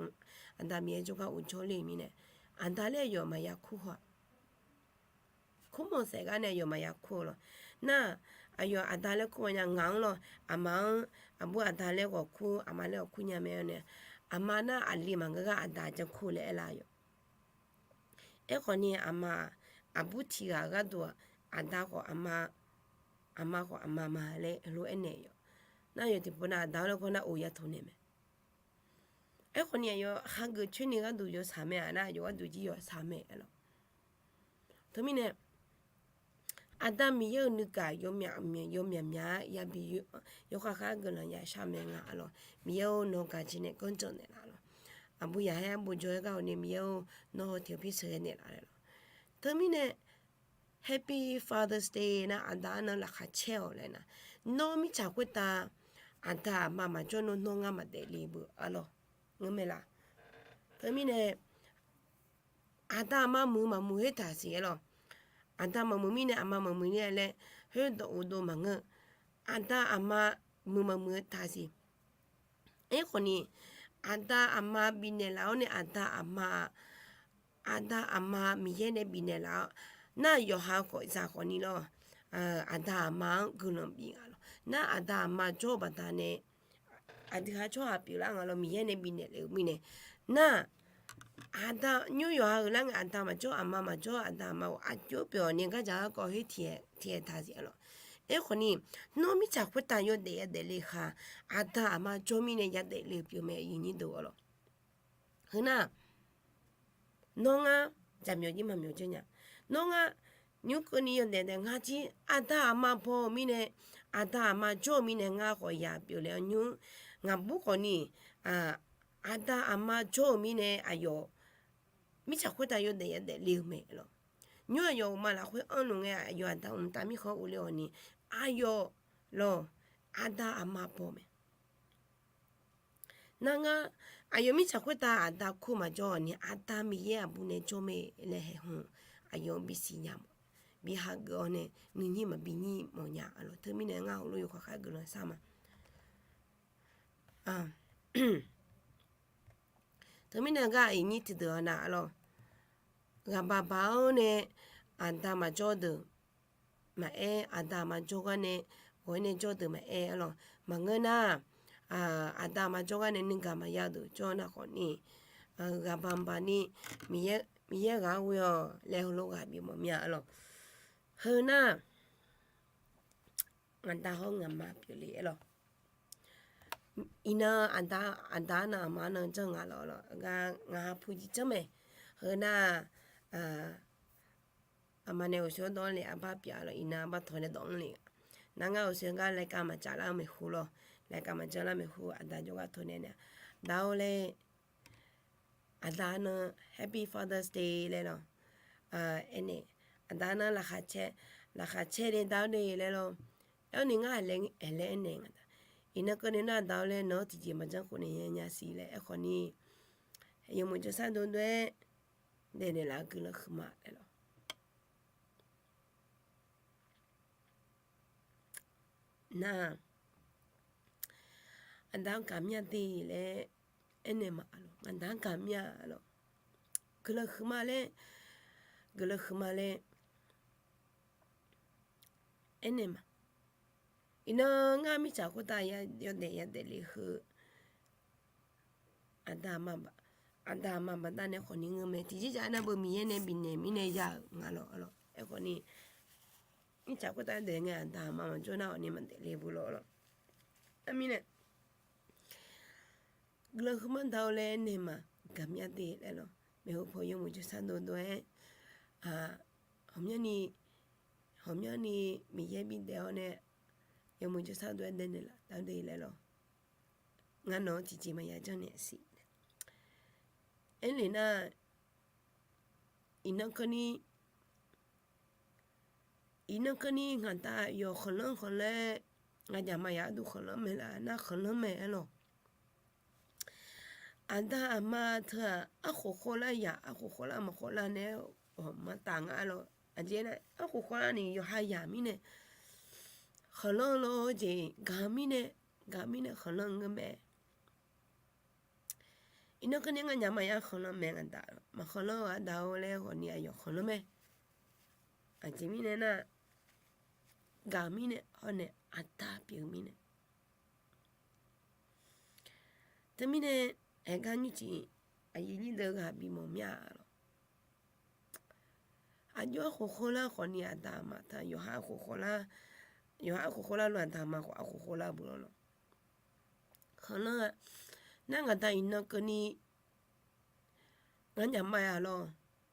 aqda Miqyaer jawrgar uqjawr le-eu mirnae, aqda laer aqyawf maqya kur haw-aq. Kur mawf saef gar nae aqyawf maqya kur-eu lawq. Nar, aqyawf aqda laer kur mawf nya ngaq-anr lawq, aqma-anr aqbur aqda laer ghawq kur, aqma laer ghawq kur nya mae-awr nae, aqma nar aqli maqngeur gar aqda janr kur laer aerlar-eu yawq. Aerkhawf ni aqma, aqbur tiq ghaq-eu gharduq-aq, aqda khawf aqma, aqma khawf aqma ma laer heulof-aer naeq yawq. Nar yawq tiqpov nav aqda-awr laer gawr nar of ya taq naeq mae. Aerkhawf ni aqyawf hageuf coer ni gharduq yawsaq mae-aq nar, yawf gharduq jir yawsaq mae-a lawq. Teumirnae, aqda Miqyaer-euq nuigaq yawmyaq, yawmyaq myaq-aer yabi yawkhav khav guiqlanq yashar mae nga-a lawq. Miqyaer-or, nawq gaq jeq nae ganrjanq naeqlaf lawq. Aqbur yaqhaer arbof jawr-aer gar-awq ni Miqyaer-or, nawr hawteq-eu pir sheuqghae naeqlaf laer lawq. Teumirnae, Happy Father's Day nar aqda arnan laqkhaq caer-awq laer nar, nawr mirtsaq khoertav aqda aqma maqjawr nawr, nawr ngar maqdaef le beu-a lawq. Ngeur mae laf. Teumirnae, aqda aqma muiq maqmuiq khoertaq siq-aer lawq. Aqda maqmuiq mirnae aqma maqmuiq ni-a laer khoerdawq uqdov maqngeur. Aqda aqma muiq maqmuiq-eu taq siq. Aerkhawf ni, aqda aqma bifnaeq laf-awr nae aqda aqma, aqda aqma Miqyaer nae bifnaeq laf-awr, nar yawqha khawf zaq khawf ni lawr, aqda aqma-anr guiqlanq bif nga lawq. Nar aqda aqma jawr-eu baqdanae aqdui ha tsawrhaq pyeuflar nga lawr, Miqyaer nae bifnaeq le-eu mirnae. Nar, aqda nymr yawqha-euq lar ngae aqda maqjawr aqma maqjawr aqda aqma-euq aqjox pyeuf-awq ni gardzaq garkawv khoer tiq aer, tiq aer taq zif-a lawq. Aerkhawf ni, nawr mirtsaq khoertav yawdaef yadaef le-eu khaq, aqda aqma jawr mirnae yadaef le-eu pyeuf mae, aqyuif nyir deuq-a lawq. Heu nar, nawr ngar jaqmyawf jir maqmyawf jawr nya. Nawr ngar nymr keuvni yawdaef daef ngar jir aqda aqma baw-eu mirnae, aqda aqma jawr-eu mirnae ngar khawf ya pyeuf le-awr nymr, ngaqbur khawf ni, aqda aqma jawr-eu mirnae aqyawf mirtsaq khoertav yawdaef yadaef le-eu mae lawq. Nymr aqyawf uqma lafkhoer anrluf ngae aqyawf aqda mqtav mirkhanq-anr urle-awq ni, aqyawf lawq, aqda aqma baw mae. Nar ngar, aqyawf mirtsaq khoertav aqda kur maqjawr-awq ni, aqda Miqyaer aqbur nae jawr mae laer haeq hmq, aqyawf-anr bisiq nya mawf, bi hageuf-awr nae nuinyir maqbi nyir mawf nya-a lawq. Teumirnae ngar heulof yawkhav khav guiqlanq shar ma. Teumirnae gar iqnyir tiqdeuq-a nav-a lawq. Ghaqbaq baq-awr nae aqda maqjawr deuq maqaer, aqda aqma jawr gar nae ghawq-aer nae jawr deuq maqaer-a lawq. Maqngeur nar, aqda aqma jawr gar nae nuigaq maqya deuq jawr nar khawf ni, ghaqbaq baq ni Miqyaer ghaq-anr ghoe-awq laer heulof ghaq bif mawf mir-a lawq. Heu nar, ngaqda hawr ngaqma pyeufle-aer lawq. Iqnan aqda, aqda-anr nan aqma-anr nan janr nga lawq lawq, ngar ngaq ha pu jir janr mae. Heu nar, aqma nae ghovshoer dawv-anr le arbar pyeuf-a lawq, iqnan arbar tawq nae dawv-anr le. Nar ngar ghovshoer gar รายการ maqtsaf lar-eu maeqhu lawq, รายการ maqjanr lar maeqhu aqda jawrgar tawq nae nae, Da-or laer, aqda nan Happy Father's Day laer lawq. Aernaeq, aqda nan laqkhaq cae, laqkhaq cae le Da-or de laer lawq. Aerni ngar aqlaer aernaeq nga da. Iqnan keuvni nar Da-or laer nawq-anr tiqjeq maqjanr khof naeq nya siq laer aerkhawf ni, yawmuiq jawrshar dovdov-aer daefnaeq laf-eu guiqlanq huiqma laer lawq. Nar, aqda-anr gaq mir-a de laer aernaeq ma lawq, ngaqda-anr gaq mir-a lawq. Guiqlanq huiqma laer, guiqlanq huiqma laer aernaeq ma. Iqnan ngar mirtsaq khoertav yawdaef yadaef le heu, aqda aqma baqda nae khawf ni ngeur mae. Tiqjeq-aq nar beu Miqyaer nae bifnaeq mirnae ya-euq nga lawq. Aerkhawf ni, mirtsaq khoertav daef ngae aqda aqma maqjawr nar khawf ni maqdaef le bu lawq lawq. Armirnae, guiqlanq huiqma Da-or laer naeq ma, gaq mir-a de laer lawq. Maeqhu paw yawmuiq jawrshar dovdov-aer, hawqmyanrni, hawqmyanrni Miqyaer bidaef-awr nae, yawmuiq jawrshar dov-aer daefnaeq laf Da-or de laer lawq. Ngar nawq-anr tiqjeq maqya janrnaeq siq. Aernaeq nar, iqnan keuvni, iqnan keuvni ngaqda yawf khanqlanr khanqlaer, ngaqjaq maqya arduq khanqlanr mae laf nar khanqlanr mae aer lawq. Aqda aqma teu-aq arkhof khawvlar yaq, arkhof khawvlar maqkhawvlar nae-awr maqtaf nga lawq. Aqjeq nar arkhof khawvlar ni yawqha yaq mirnae khanqlanr lawr-eu jeq gaq mirnae, gaq mirnae khanqlanr ngeur mae. Iqnan keuvni nganyaf maqya khanqlanr mae ngaqda, maqkhanqlanr-eu arda-or laer khawf ni aqyawf khanqlanr mae. Aqjeq mirnae nar, gaq mirnae hawr nae aqda pyeuf mirnae. Teumirnae, aergar nymrcif aqyuif nyir deuq ghaq bimawf mir-a lawq. Aqjox arkhof khawvlar khawf ni aqda aqma taq yawqha arkhof khawvlar, yawqha arkhof khawvlar lof aqda aqma khawf arkhof khawvlar bu lawq lawq. Khanqlanr-a, nar ngaqda iqnan keuvni nganyaf maqya lawq.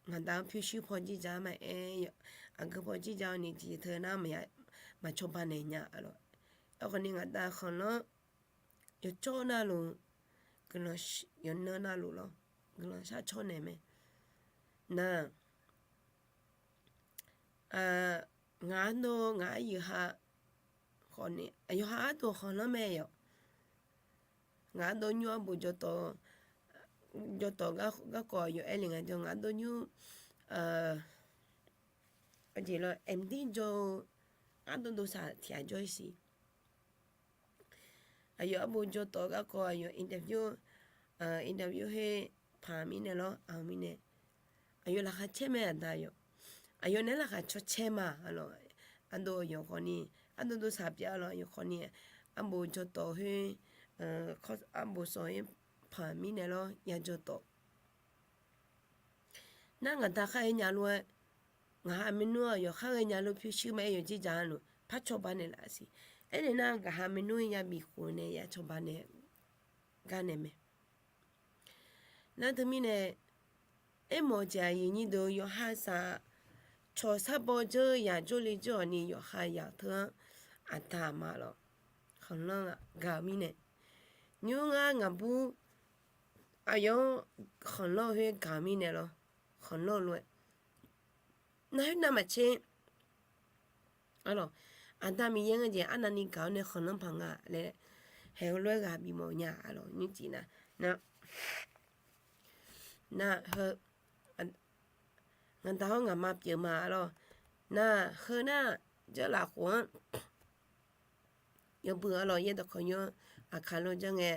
Ngaqda-anr pyurshuir paw jirdzaq-a maqaer, aqgeu paw jirdzaq-awr ni tiqjeq teu nar maqcawba naeq nya-a lawq. Aerkhawf ni ngaqda khanqlanr yawcawr navluf, guiqlanq yawnan navluf lawq, guiqlanq shar cawr naeq mae. Nar, ngaq ardov ngaq aryuif ha khawf ni aqyawf ha ardov khanqlanr mae yawq. Ngaq ardov nymr arbof jawrtawv, jawrtawv garkawv aqyawf aer le nga jawr ngaq ardov nymr, aqjeq lawr, mqdir jawr-eu ardov dovsaq tiq ghaq jawr-ir siq. Aqyawf arbof jawrtawv garkawv aqyawf interview, interview her paq mirnae lawr, aq mirnae, aqyawf laqkhaq caer mae aqda yawq. Aqyawf naeq-aer laqkhaq caw caer ma lawq. Ardov yawq khawf ni, ardov dovsaq pyeuf-a lawq yawq khawf ni, arbof jawrtawv her, arbof sawq her paq mirnae lawr ya jawrtawv. Nar ngaqda khar ghae nya lof-aer, ngaq ha maernmr-aq yawqha ghae nya lof pyurshuir maqaer yawqjeq dzaq-a luf par cawba naeqlaf siq. Aernaeq nar ngaq ha maernmr-ir ya bif khof nae ya cawba naeq gar naeq mae. Nar teumirnae, aermawf-eu jeq aqyuif nyir deuq yawqha saq cawq sar baw dzeur yaq jawrle dzeur-awq ni yawqha yaq teu-anr aqda aqma lawq, khanqlanr-aq gaq-eu mirnae, nymr ngar ngaqbur aqyawf-anr khanqlanr khoer gaq-eu mirnae lawr, khanqlanr lof-aer nar khoer navmaqtser Arlawq, Aqda Miqyaer ngeur jeq arnavni gaq-awr nae khanqlanr paq nga laer haeq-eu lof-aer ghaq bifmawf nya. Arlawq, nymrcif nar, nar heu ngaqda hawr ngaqma pyeuf ma. Arlawq, nar heu nar, janr lafkhof-anr yawbui arlawq yaerdawq kawq nymr aqkaq lof janr ngae,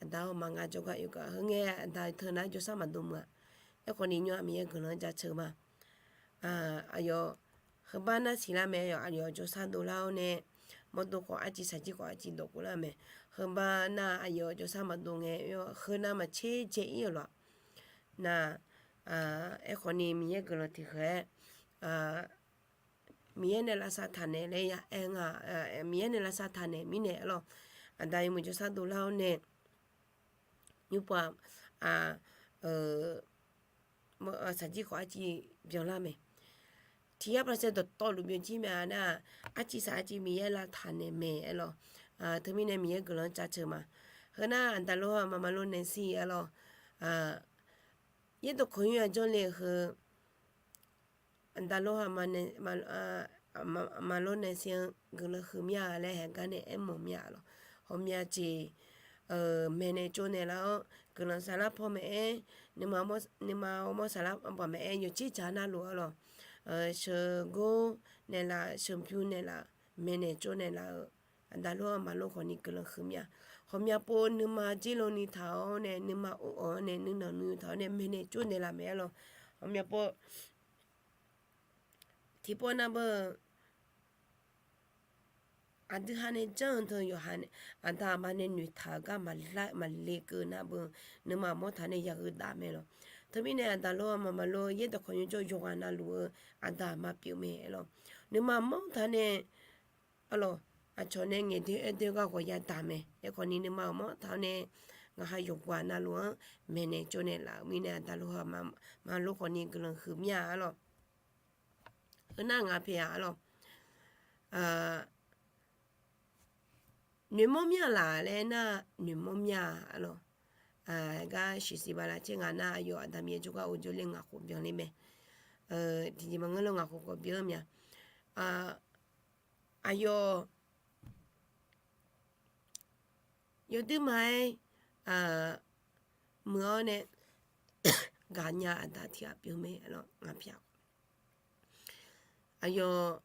aqda hawr maqnga jawrgar oe gaq heu ngae, aqda teu nar jawrshar maqdov muiq-a. Aerkhawf ni nymr-aq Miqyaer guiqlanq-anr jaceuq ma. Aqyawf heubar nar siqlar mae, aqyawf jawrshar dovlar-awr nae, mawrdo khawf arciv saqjir khawf arciv dawqkhof lar mae. Heubar nar aqyawf jawrshar maqdov ngae, heu navmaqtser dzae-ir-euq lawq. Nar, aerkhawf ni Miqyaer guiqlanq tiqkhaeq-aer, Miqyaer nae lavsav taqnaeq laer ya aer nga. Miqyaer nae lavsav taqnaeq mirnae arlawq, aqda yawmuiq jawrshar dovlar-awr nae, nymrpov-aq, saqjir khawf arciv byanlar mae. Tiq yar pavsaev dawqtawvluf byovjir mae-a nar-aq, arciv saq arciv Miqyaer lavtaq naeq mae aerlawq. Teumirnae Miqyaer guiqlanq-anr jaceuq ma. Heu nar aqda lof-anr maqmaq lo naeq siq aerlawq. Yaerdawq kawqnymr-aq jawrle-eu heu, aqda lof-anr maqmaq lo naeq siq-anr guiqlanq huiq mir-a laer haeqgar nae aermawf mir-a lawq. Ghawqmya jeq maeqnaeq tsovnaeq laf-awr guiqlanq saflar paw maeq-aer, nuima ghawrmawr saflar baq maeq-aer yawqtser jaq navluf-a lawq. Sheuqgor naeqlaf sheuqbymr naeqlaf maeqnaeq tsovnaeq laf-euq aqda lof-anr maqlo khawfni guiqlanq huiq mir-a. Ghawqmya pov nuima jerlov ni taq-awr nae nuima of-awr nae nuinanq nuiq taq-awr nae maeqnaeq tsovnaeq laf mae aerlawq. Ghawqmya pov tiqpov navbeu aqdui ha nae janr-eu teu yawqha nae aqda aqma nae noeqtaq-eu gar maqle keuv navbeu nuima aqmawr taq nae yagheu daf mae lawq. Teumirnae aqda lof-anr maqmaq lo yaerdawq kawqnymr jawr yawqghaq navluf-eu aqda aqma pyeuf mae aerlawq. Nuima aqmawr taq nae aerlawq, aqcawq nae ngaeqdoer aerdoer gar ghawq yadaq mae. Aerkhawfni nuima aqmawr taq-awr nae ngaq ha yawqghaq navluf-anr maeqnaeq tsovnaeq laf-euq mirnae aqda lof-anr maqlo khawfni guiqlanq huiq mir-a aerlawq. Heu nar ngaq pyeuf-a aerlawq. Noeqmawr mir-a laf laer nar noeqmawr mir-a aerlawq. Gar shiqsiq bala tser ngaq nar aqyawf Aqda Miqyaer jawrgar ur jawrler ngaq khof byanler mae. Tiqjeq maqngeur lo ngaq khof khawf byan-eu mya. Aqyawf yawduirma-aer muiq-awr nae gaqnya aqda tiq ghaq pyeuf mae aerlawq ngaq pyeuf-a. Aqyawf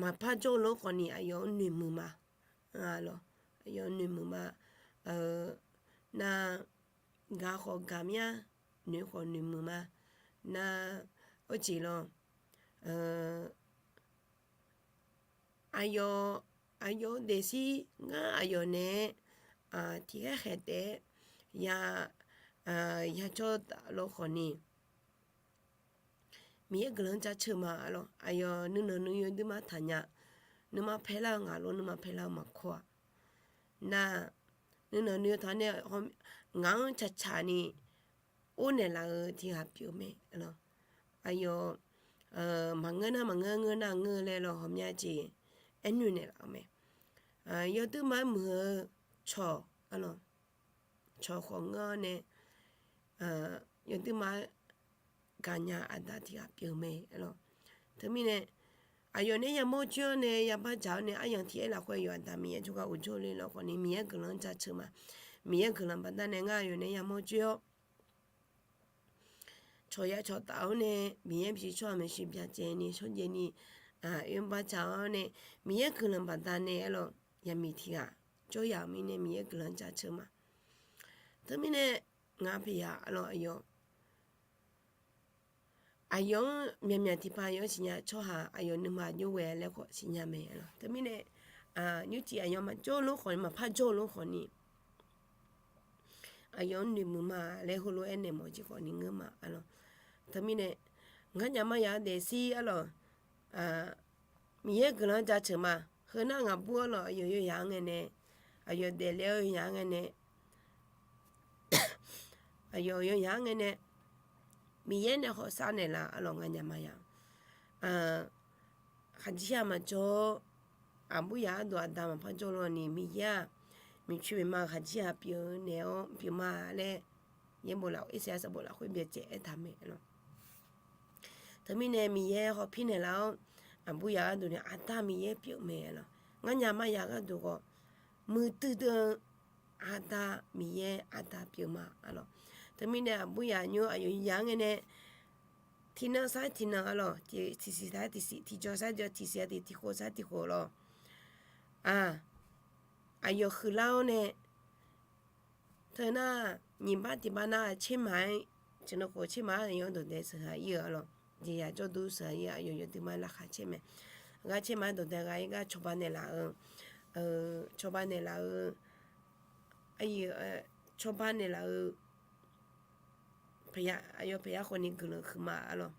maqpar jawr-eu lof khawfni aqyawf-anr noeqmuiq ma. Lawq, aqyawf noeqmuiq ma. Nar, gaq khawf gaq mir-a, noeq khawf noeqmuiq ma. Nar, arjeq lawq, aqyawf, aqyawf-eu daefzir ngar aqyawf naeq-aer tiqkhaer khaeq taef-aer ya, yacawr taf lof khawfni Miqyaer guiqlanq-anr jaceuq ma aerlawq. Aqyawf nuinanq nuiyanr duirma taqnya, nuima paelar-eu ngaq lof nuima paelar-eu maqkawr-aq. Nar, nuinanq nuiyanr taq nae ngaq-anr caqcaq ni ornaeq laf-eu tiq ghaq pyeuf mae aerlawq. Aqyawf maqngeur nar maqngeur, ngeur nar ngeur laer lawq ghawqmya jeq aernoeq naeqlaf-eu mae. Yawduirma-aer muiq-eu cawq aerlawq, cawq khawf ngeur-awr nae yawduirma-aer gaqnya aqda tiq ghaq pyeuf mae aerlawq. Teumirnae aqyawf nae yamawr joer-awr nae yabar dzaq-awr nae aryamq tiq aer lafkhoer yawf Aqda Miqyaer jawrgar ur jawr le lawq khawfni Miqyaer guiqlanq-anr jaceuq ma. Miqyaer guiqlanq baqdanae ngar aqyawf nae yamawr joer-awr cawq ya cawq taf-awr nae Miqyaer bisiq tsawrhaq maeqshi byacaevni shawrjaev ni oerbar dzaq-awr nae Miqyaer guiqlanq baqdanae aerlawq yaqmiq tiq ghaq jawr yaq-euq mirnae Miqyaer guiqlanq-anr jaceuq ma. Teumirnae ngaq pyeuf-a aerlawq aqyawf aqyawf-anr myaqmyaq tiqpav aqyawf-anr siqnya tsawrhaq aqyawf nuima jov ghae laer khawf siqnya mae aerlawq. Teumirnae nymrcif aqyawf maqjawr lof khawfni maqpar jawr lof khawfni aqyawf-anr noeqmuiq ma laer heulof-aer naeq mawf jeq khawfni ngeur ma aerlawq. Teumirnae ngar nyaf ma yaq-eu daefzir aerlawq, Miqyaer guiqlanq-anr jaceuq ma. Heu nar ngaqbur aerlawq aqyawf yawyaq-anr ngae nae, aqyawf daefle-awr yawyaq-anr ngae nae, aqyawf yawyaq-anr ngae nae Miqyaer nae hawsav naeqlaf aerlawq ngar nyaf ma yaq. Khaqjir-aq maqjawr-awr aqbur yaq gharduq aqda maqpar jawr lawni Miqyaer-aq miqcoeq miqma-euq khaqjir-aq pyeuf naeq-awr pyeuf ma laer yaerbof laf Irsaqyar sanqbof lafkhoer byacaev aertaq mae aerlawq. Teumirnae Miqyaer hawpir naeqlaf-awr aqbur yaq gharduq nae aqda Miqyaer pyeuf mae aerlawq. Ngar nyaf ma yaq gharduq khawf muiqdui dui-eu aqda Miqyaer aqda pyeuf ma aerlawq. Teumirnae aqbur yaq nymr aqyawf yaq-anr ngae nae tiqnan sar tiqnan aerlawq, tiqsiq sar tiqsiq, tiqjawr sar jawr, tiqsiq-a tiq, tiqkhof sar tiqkhof lawq. Aqyawf huiqlar-awr nae teu nar nyiq bar tiq bar nar tser maq-aer, tiqnan khof tser maq-aer aqyawf-anr dawqdae sheuq ha ir-eu aerlawq. Jeqzaq jawrduq sheuq ha ir-eu aqyawf yawduima laqkhaq caer mae. Aqgar tser maq-aer dawqdae gha ir gar cawba naeqlaf-eu, cawba naeqlaf-eu, cawba naeqlaf-eu aqyawf paqya khawfni guiqlanq huiqma aerlawq.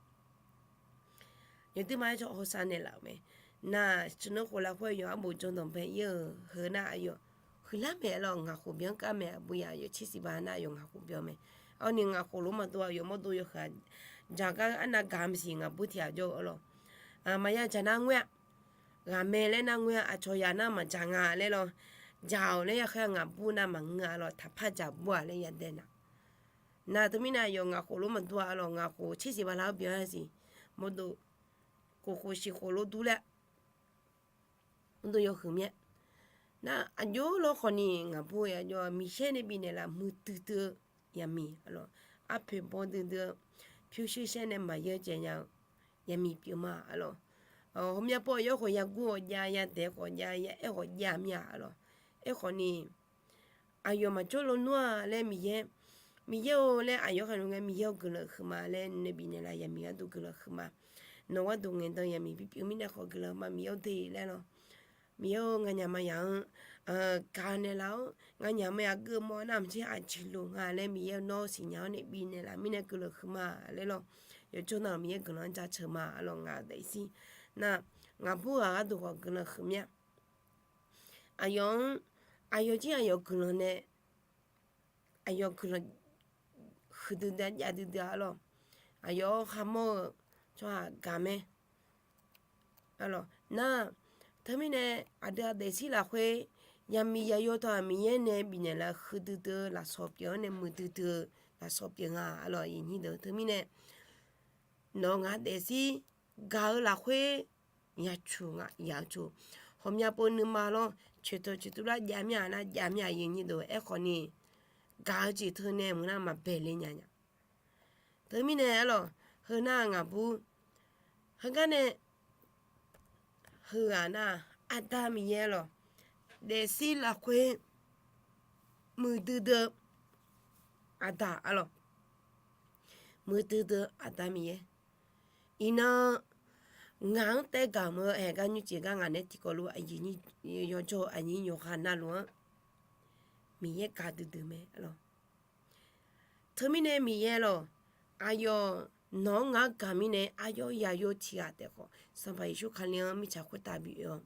Yawduima-aer cawq hawsav naeqlaf-euq mae. Nar, tiqnan khof lafkhoer yawf arbof jandanq bae ir-euq heu nar aqyawf huiqlar maeq lawq. Ngaq khof byan kar maeq, aqbur yaf yawtser siqba nar yawf ngaq khof byan mae. Awr ni ngaq khof lof maqdov-aq, yawf mawrdo yawhuiq-aq, jaqgar arnav gaq maqsiq ngaqbur tiq ghaq jawr-eu lawq. Maqya jaq nar ngoer-a, ghaqmae laer nar ngoer-a, aqcawq yaf nar maqjaq nga laer lawq. Jaq-awq laer ya khaer-a, ngaqbur nar maqngeur-a lawq, taqpar jaq bur-aq laer yadae naq. Nar teumirnae yawf ngaq khof lof maqdov-a lawq, ngaq khof tser siqba lar-awr byan-a siq, mawrdo khof khof siq khof lof dur laer mawrdo yawhuiq mir-a. Nar aqjox lawr khawf ni ngaqbur yaf jawr-a, Miqyaer nae bifnaeq laf muiqdui dui-eu yaqmiq-a lawq. Arpoeq baw duidui-eu, pyurshuir shaer nae maqya caev nya-eu yaqmiq pyeuf ma-a lawq. Hawmya paw aqyawf khawf yagur khawf jav, yadaeq khawf jav, ya aer khawf jav mir-a lawq. Aerkhawf ni aqyawf maqjawr lo nmr-a laer Miqyaer, Miqyaer-or laer aqyawf khaeq luf ngae, Miqyaer-or guiqlanq huiqma laer nae bifnaeq laf yaqmiq gharduq guiqlanq huiqma. Nawq gharduq ngaeqdan yaqmiq bipyeuf mirnae khawf guiqlanq ma, Miqyaer-or de laer lawq. Miqyaer-or nganyaf maqyaf-anr gaq naeqlaf-awr nganyaf maqyaf geuf mawr nar maqtser aqjeq loq nga laer Miqyaer-or nawr siqnya-awr nae bifnaeq laf mirnae guiqlanq huiqma laer lawq. Yawjawr nar-euq Miqyaer guiqlanq-anr jaceuq ma-a lawq, ngaq daefzir. Nar ngaqbur ghaq gharduq khawf guiqlanq huiq mir-a. Aqyawf-anr, aqyawf jir aqyawf guiqlanq nae, aqyawf guiqlanq huiqdui dui-a, jav duidui-a lawq. Aqyawf-anr kharmawr-eu tsawrhaq gaq mae. Nar, teumirnae aqdui-aq daefzir lafkhoer yaqmiq yaqyo tawq-aq Miqyaer nae bifnaeq laf huiqdui dui-eu lafsawq pyeuf-awr nae muiqdui dui-eu lafsawq pyeuf nga-a lawq. Aqnyir deuq teumirnae nawq-eu ngaq daefzir gaq-eu lafkhoer yaq cuq nga, yaq-eu cuq. Hawmya pov nuima lawr coeqtawq coeqtuvlar jav mir-a nar jav mir-a, aqnyir deuq. Aerkhawf ni gaq-eu jeq teu nae mq nar maqbae le nya nya. Teumirnae-a lawq, heu nar ngaqbur, heugar nae, heughaq nar, Aqda Miqyaer lawq, daefzir lafkhoer muiqdui dui-eu Aqda-a lawq. Muiqdui dui-eu Aqda Miqyaer. Iqnan ngaq-anr taev gaq mq-eu haeqgar nymrcif gar ngaq nae tiqkawv lof-aer yawjawr-eu aqnyir yawqghaq navluf-anr Miqyaer gaq duidui mae-a lawq. Teumirnae Miqyaer lawq, aqyawf nawq-anr ngaq-anr gaq mirnae aqyawf yaqyo tiq ghaq taef khawf Sanqpaq Yeqsur Kali-anr mirtsaq khoertav bioe-awr,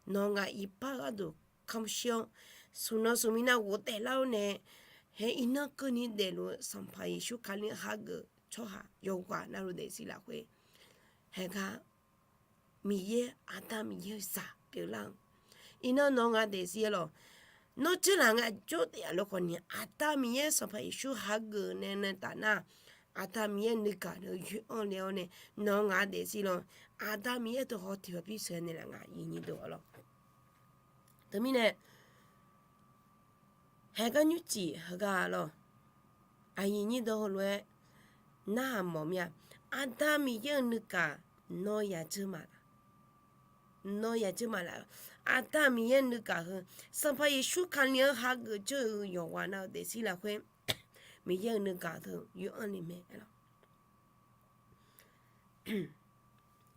nawq-eu ngaq iqbax gharduq kamq shir-awr, smq nan smq mir nar ghofdaef lar-awr nae, hae iqnan keuvni daefluf-eu Sanqpaq Yeqsur Kali-anr hageuf-eu tsawrhaq yawqghaq navluf daefzir lafkhoer haeqgar Miqyaer, Aqda Miqyaer-eu zaq pyeuflar-eu. Iqnan nawq-eu ngaq daefzir-a lawq, nawr tseurlaf ngae jawr daef-a lor khawf ni, Aqda Miqyaer Sanqpaq Yeqsur hageuf nae nae taf nar, Aqda Miqyaer nuigaq-eu yoer-anr le-awr nae, nawq-eu ngaq daefzir lawq, Aqda Miqyaer teu haw tiq haw pir sheuq naeqlaf nga, aqnyir deuq-a lawq. Teumirnae haeqgar nymrcif heugar-a lawq, aqyuif nyir deuq heulof-aer narhaq mawf mir-a. Aqda Miqyaer-euq nuigaq nawr yadzeur maqlaf, nawr yadzeur maqlaf. Aqda Miqyaer-euq nuigaq heu, Sanqpaq Yeqsur Kali-anr hageuf jawr-eu yawqghaq nav-eu daefzir lafkhoer Miqyaer-euq nuigaq teu yoer-anr le mae-a lawq.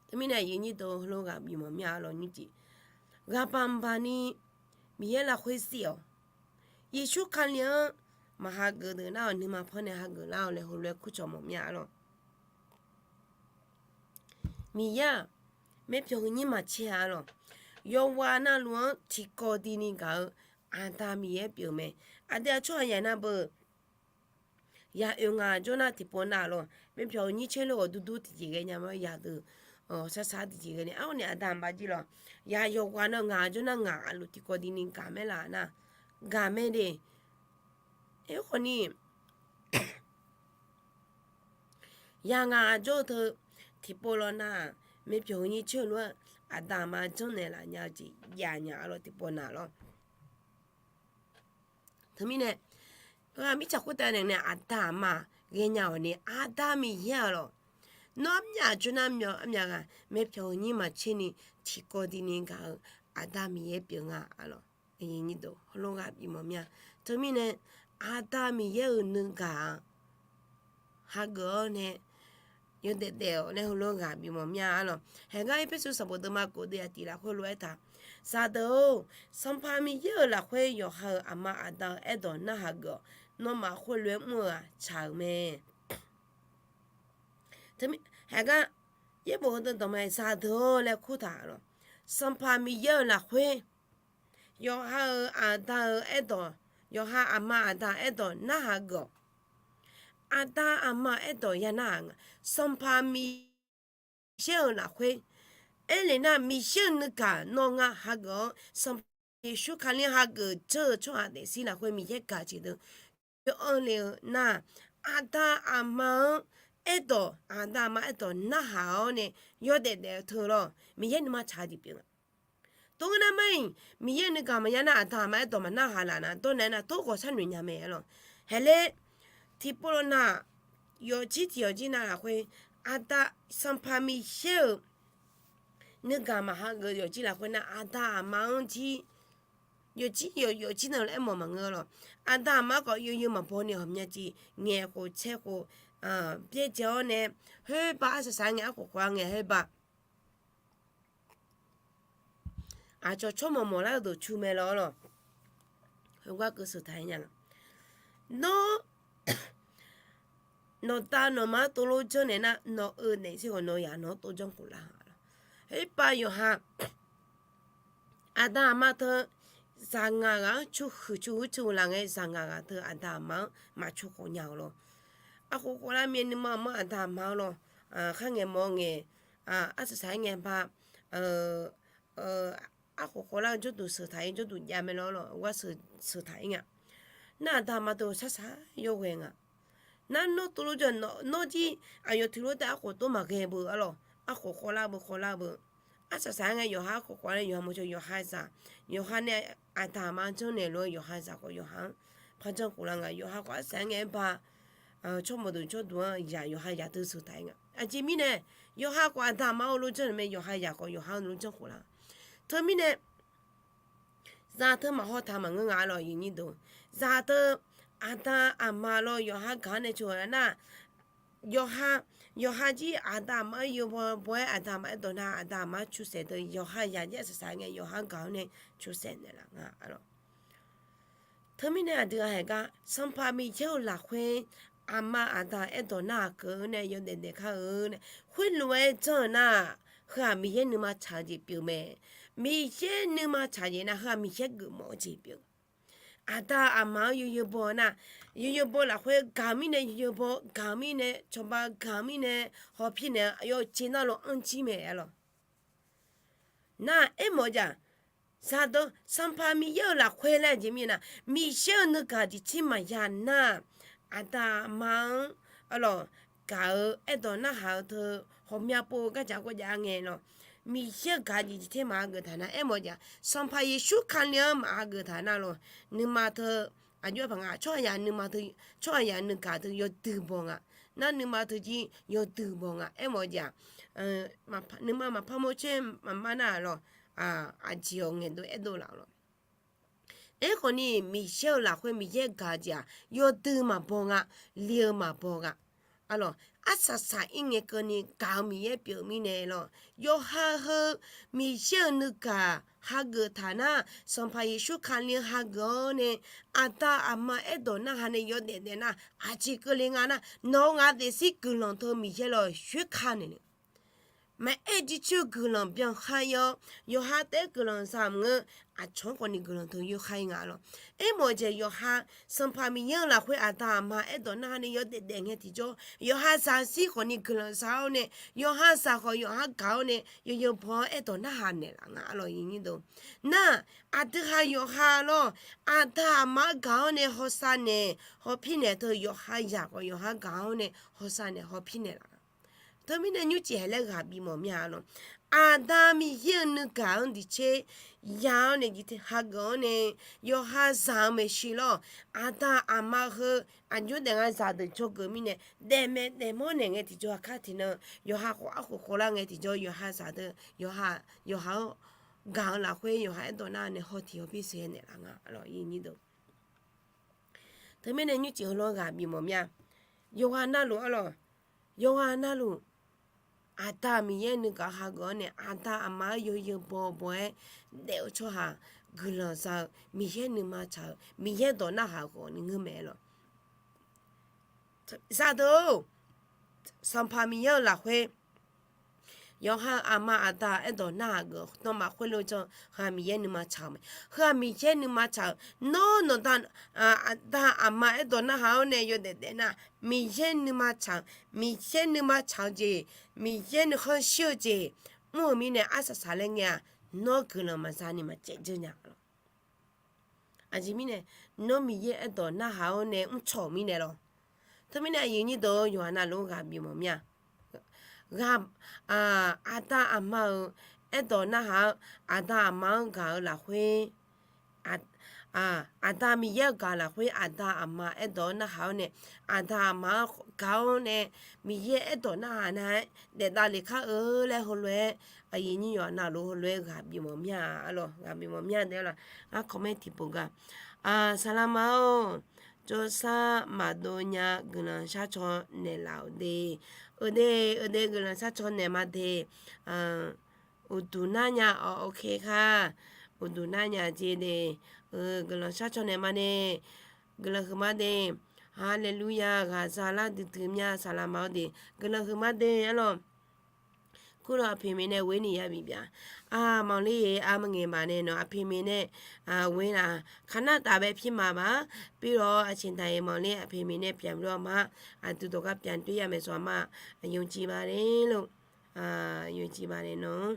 Teumirnae aqyuif nyir deuq heulof ghaq bif mawf mir-a lawq, nymrcif ghaq baq baq ni Miqyaer lafkhoer zif-awq. Yeqsur Kali-anr maqhageuf deuq nar-awq, nuima panr nae hageuf lar-awq laer heulof-aer kurcawq mawf mir-a lawq. Miqyaer-aq, maerpyawq heu nyir maqtser-a lawq. Yawqghaq navluf-anr tiqkawv dini gaq-eu Aqda Miqyaer pyeuf mae. Aqdui-aq tsawrhaq yaq nar beu, yaq oeq ngaq jawr nar tiqpov nav lawq, maerpyawq heu nyir tser lor-awq, durdur tiqjeq ghae nya ma, yaq deuq sar sar tiqjeq ghae ni, arni Aqda maqbav jir lawq. Yaq yawqghaq nav ngaq jawr nar ngaq aqluf tiqkawv dini gaq maer laf nar, gaq mae de. Aerkhawf ni yaq ngaq jawr-eu teu tiqpov lawr nar, maerpyawq heu nyir tser lof-aer Aqda aqma janrnaeq laf nya-eu jeq jav nya-a lawq, tiqpov nav lawr. Teumirnae, heughaq mirtsaq khoertav naeq nae Aqda aqma ghaenya-awq ni, Aqda Miqyaer-a lawq. Nawr armyaf jawr nar armyaf ghaq, maerpyawq heu nyir maqtser ni tiqkawv dini gaq-eu Aqda Miqyaer pyeuf nga-a lawq. Aqyuif nyir deuq heulof ghaq bif mawf mir-a. Teumirnae Aqda Miqyaer-euq nuigaq-aq hageuf-awr nae yawdaef daef-awq laer heulof ghaq bif mawf mir-a lawq. Haeqgar Erpersu sanqbof deuvma kof deuv yaf tiq lafkhoer lof-aer taq, Zaqdeuq-or, Sanqpaq Miqyaer-euq lafkhoer yawqha-euq aqma aqda-eu aerdawq narhaq geuf-awq. Nawmaf khoerlof-aer mr-eu-aq tsaq-euq mae. Haeqgar yaerbof heudeuq dawqma-aer Zaqdeuq-or laer kurtaq lawq. Sanqpaq Miqyaer-euq lafkhoer Yawqha-euq aqda-euq aerdawq, yawqha aqma aqda aerdawq narhaq geuf-awq. Aqda aqma aerdawq ya narhaq nga. Sanqpaq Miqyaer-euq lafkhoer aerlef nar, Miqyaer-euq nuigaq nawr ngar hageuf-awr, Sanqpaq Yeqsur Kali hageuf jawr-eu tsawrhaq daefzir lafkhoer Miqyaer gaq jeq deuq yaw'anr le-eu nar, aqda aqma-anr aerdawq, aqda aqma aerdawq narhaq-awr nae yawdaef daef-eu teu lawr, Miqyaer nuima tsaq-eu jeq pyeuf nga. Tov ngeur nar mar-iq, Miqyaer nuigaq maqya nar, aqda aqma aerdawq maqnarhaq laf nar, dawrnaeq nar tov ghawqshar noeq nya mae lawr. Haeq laer tiqpov lawq nar, yawfjir tiq yawfjir nar lafkhoer, aqda, Sanqpaq Miqyaer-euq nuigaq maqhageuf yawfjir lafkhoer nar, aqda aqma-anr jir, yawfjir yawf yawfjir nar laer aermawf maqngeur lawr. Aqda aqma-anr khawf yawzeu maqbaw ni ghawqmya jeq ngaeq khof tsaer khof byaerdzae-awr nae, khoerbav arsaq saq-aer ngae, arkhof khof-aer ngae khoerbav aqcawq tsawrmawq mawq lar-eu dawqtsu mae lawr lawq. Heugar keuv sheuq taq-aer nya lawq. Nawr, nawqda nawqma-anr tov lof janrnaeq nar, nawq-eu daefzir khawf nawq yaq nawq-anr tov janr khof lar-a lawq. Khoerbav yawqha aqda aqma teu zaq ngaq ghaq-anr cu huiq cu huiq cu laf ngae, zaq ngaq ghaq teu aqda aqma-anr maqcu khof nya-euq lawr. Arkhof khof lar mae, nuima aqma aqda aqma-anr lawr, khar ngaeq mawf ngae, arsaq saq-aer ngae ba, arkhof khof lar-eu jawrduq sheuq taq-ir jawrduq jav mae lawr lawq, gar sheuq taq-ir nga. Nar aqda aqma teu sar sar yawghae nga. Nar nawr tov lof janr, nawr jir aqyawf tiq lof taef arkhof tov maqghae beu-a lawq, arkhof khawvlar beu khawvlar beu. Arsaq saq-aer ngae yawqha arkhof khawvlar nae yawqha mawrcawq yawqha zaq, yawqha nae aqda aqma janrnaeq lof-aer yawqha zaq khawf yawqha-anr par janr khof lar nga. Yawqha khawf arsaq-aer ngae aer ba, tsawrmawq deuq jawrduq-anr yaq yawqha yaq teu sheuq taq-ir nga. Aqjeq mirnae, yawqha khawf aqda aqma-anr lof janr naeq mae, yawqha yaq khawf yawqha-anr lof janr khof lar. Teumirnae zaq teu maqhaw taq maqngeur nga lawq, iqnyir deuq. Zaq teu aqda aqma lawr yawqha gaq-anr nae cu-eu nar, yawqha, yawqha jir aqda aqma-anr yawbaw baw-aer aqda aqma aerdawq nar, aqda aqma-anr cusaeq teu yawqha yaq jir arsaq saq ngae yawqha gaq-anr nae cusaeq naeqlaf nga lawq. Teumirnae aqdui-aq haeq gar Sanqpaq Miqyaer-euq lafkhoer aqma aqda aerdawq narhaq keuv-eu nae yawdaef daef kar-eu nae khoerlof-aer janr-eu nar, heu-aq Miqyaer nuima tsaq-eu jeq pyeuf mae. Miqyaer nuima tsaq jeq nar, heu-aq Miqyaer geufmawf-eu jeq pyeuf. Aqda aqma-anr yawzeu baw nar, yawzeu baw lafkhoer gaq mirnae, yawzeu baw gaq mirnae, cawba gaq mirnae, hawpir naeq-a yawjeq navluf anr jir mae-a lawq. Nar aermawf-eu jeq-aq, zaqdeuq Sanqpaq Miqyaer-euq lafkhoer laer jeq mirnae nar, Miqyaer-euq nuigaq jeq tser maqya nar, aqda aqma-anr arlawq gaq-eu aerdawq narhaq-eu teu hawqmya pov-eu gardzaq garjav ngae lawq. Miqyaer-euq gaq jeq jeq tser maqhageuf taq nar aermawf-eu jeq-aq, Sanqpaq Yeqsur Kali-anr maqhageuf taq nar lawq. Nuima teu, aqjox-aer paq nga, tsawrhaq yaq nuima teu, tsawrhaq yaq nuigaq teu yawdui baw nga. Nar nuima teu jir yawdui baw nga. Aermawf-eu jeq-aq, nuima maqpar mawr caer maqmar nar lawq, aqjeq-awq ngaeqdov aerdov laf-awq lawq. Aerkhawf ni Miqyaer-euq lafkhoer Miqyaer gaq-eu jeq-aq yawdui maqbaw nga, li-eu maqbaw nga. Arlawq, arsaq saq-ir ngae keuvni gaq-eu Miqyaer pyeuf mirnae lawq. Yawqha heu Miqyaer-euq nuigaq hageuf taq nar, Sanqpaq Yeqsur Kali hageuf-awr nae, aqda aqma aerdawq narhaq nae yawdaef daef nar, aqjeq keuvle nga nar, nawq-eu ngaq daefzir guiqlanq teu Miqyaer lawq shoerka naeq nae maqaer jircoer-eu guiqlanq byankhar-ir-awr, yawqha taef-aer guiqlanq za maqngeur. Aqcawq-anr khawfni guiqlanq teu yoerkhar-ir nga lawq. Aermawf-eu jeq yawqha Sanqpaq Miqyaer-euq lafkhoer aqda aqma aerdawq narhaq nae yawdaef daef ngae tiqjawr, yawqha zaqzir khawfni guiqlanq za-awr nae, yawqha zaq khawf yawqha gaq-awr nae yawzeu baw-awr aerdawq narhaq naeqlaf nga lawq. Nar, aqdui ha yawqha lawr, aqda aqma-anr gaq-awr nae hawsav naeq hawpir naeq teu yawqha yaq khawf yawqha gaq-awr nae hawsav naeq hawpir naeqlaf nga. Teumirnae nymrcif haeq laer ghaq bif mawf mir-a lawq. Aqda Miqyaer-euq nuigaq-anr diqtser ya-awr nae hageuf-awr nae yawqha zaq-eu maeqshi lawr, aqda aqma heu aqjox daef nga zaqdeuq dzawgeuf mirnae daefmaeq daefmawr naeq ngae tiqjawr aqkar tiqnan yawqha khawf arkhof khawvlar ngae tiqjawr yawqha zaqdeuq yawqha, yawqha-anr gaq-eu lafkhoer yawqha aerdawq nar nae haw tiq hawpir sheuqghae naeqlaf nga lawq. Teumirnae nymrcif heulof-aer ghaq bif mawf mir-a. Yawqghaq navluf arlawq, yawqghaq navluf aqda Miqyaer nuigaq hageuf-awr nae aqda aqma-anr yawzeu baw baw-aer daef-eu tsawrhaq guiqlanq za-eu Miqyaer nuima tsaq-eu Miqyaer dawq narhaq-eu khawfni ngeur mae lawq. Zaqdeuq-or, Sanqpaq Miqyaer-euq lafkhoer Yawqha-euq aqma aqda aerdawq narhaq geuf-awr nawmaf khoerlof-aer janr-eu heu-aq Miqyaer nuima tsaq-euq mae. Heu-aq Miqyaer nuima tsaq-euq. Nawr nawqda aqda aqma aerdawq narhaq-awr nae yawdaef daef nar, Miqyaer nuima tsaq-euq, Miqyaer nuima tsaq-eu jeq, Miqyaer nuikhanr shir-eu jeq mr-eu mirnae arsaq saq laer ngae-aq, nawr guiqlanq maqza ni maqcaev dzeur nya lawq. Aqjeq mirnae, nawr Miqyaer aerdawq narhaq-awr nae mrcaw-euq mirnae lawr. Teumirnae aqyuif nyir deuq-or, yawqha navluf-anr ghaq bif mawf mir-a. Ghaq, aqda aqma-euq aerdawq narhaq-awr, aqda aqma-anr gaq-eu lafkhoer, aqda Miqyaer-anr gaq lafkhoer aqda aqma aerdawq-anr narhaq-awr nae, aqda aqma-anr gaq-awr nae, Miqyaer aerdawq narhaq nar-aer daef davlef kar-eu laer heulof-aer, aqyuif nyir yawqha navluf heulof-aer ghaq bif mawf mir-a lawq, ghaq bif mawf mir-a lawq. Ngar comment tiqpov gar, saqlaqma-or, jawrsar maqdov nya guiqlanq sharcaw naeqlaf-euq de. Eude, eude guiqlanq sharcaw naeq ma de. Uqduq nar nya-awq, ok kar. Uqduq nar nya jeq de. Guiqlanq sharcaw naeq ma de. Guiqlanq huiqma de. Haleluya, ghaqza lar duidui mya saqlaqma-awr de. Guiqlanq huiqma de arlawq. Kurlawq aqpoeq maeq nae ghoer ni yabif bya. Aqmawq ler-eq, armaqngaeq baq nae nawq aqpoeq maeq nae ghoer laf, kaqnar taf bae pirma baq. Pirlawq aqceuq taq-iq mawq ler aqpoeq maeq nae pyaq lor-a ma. Aqdui dawq gar pyaq toer ya maeqsawq ma. Aqyawf ciq baq le lor. Aqyawf ciq baq le nawq.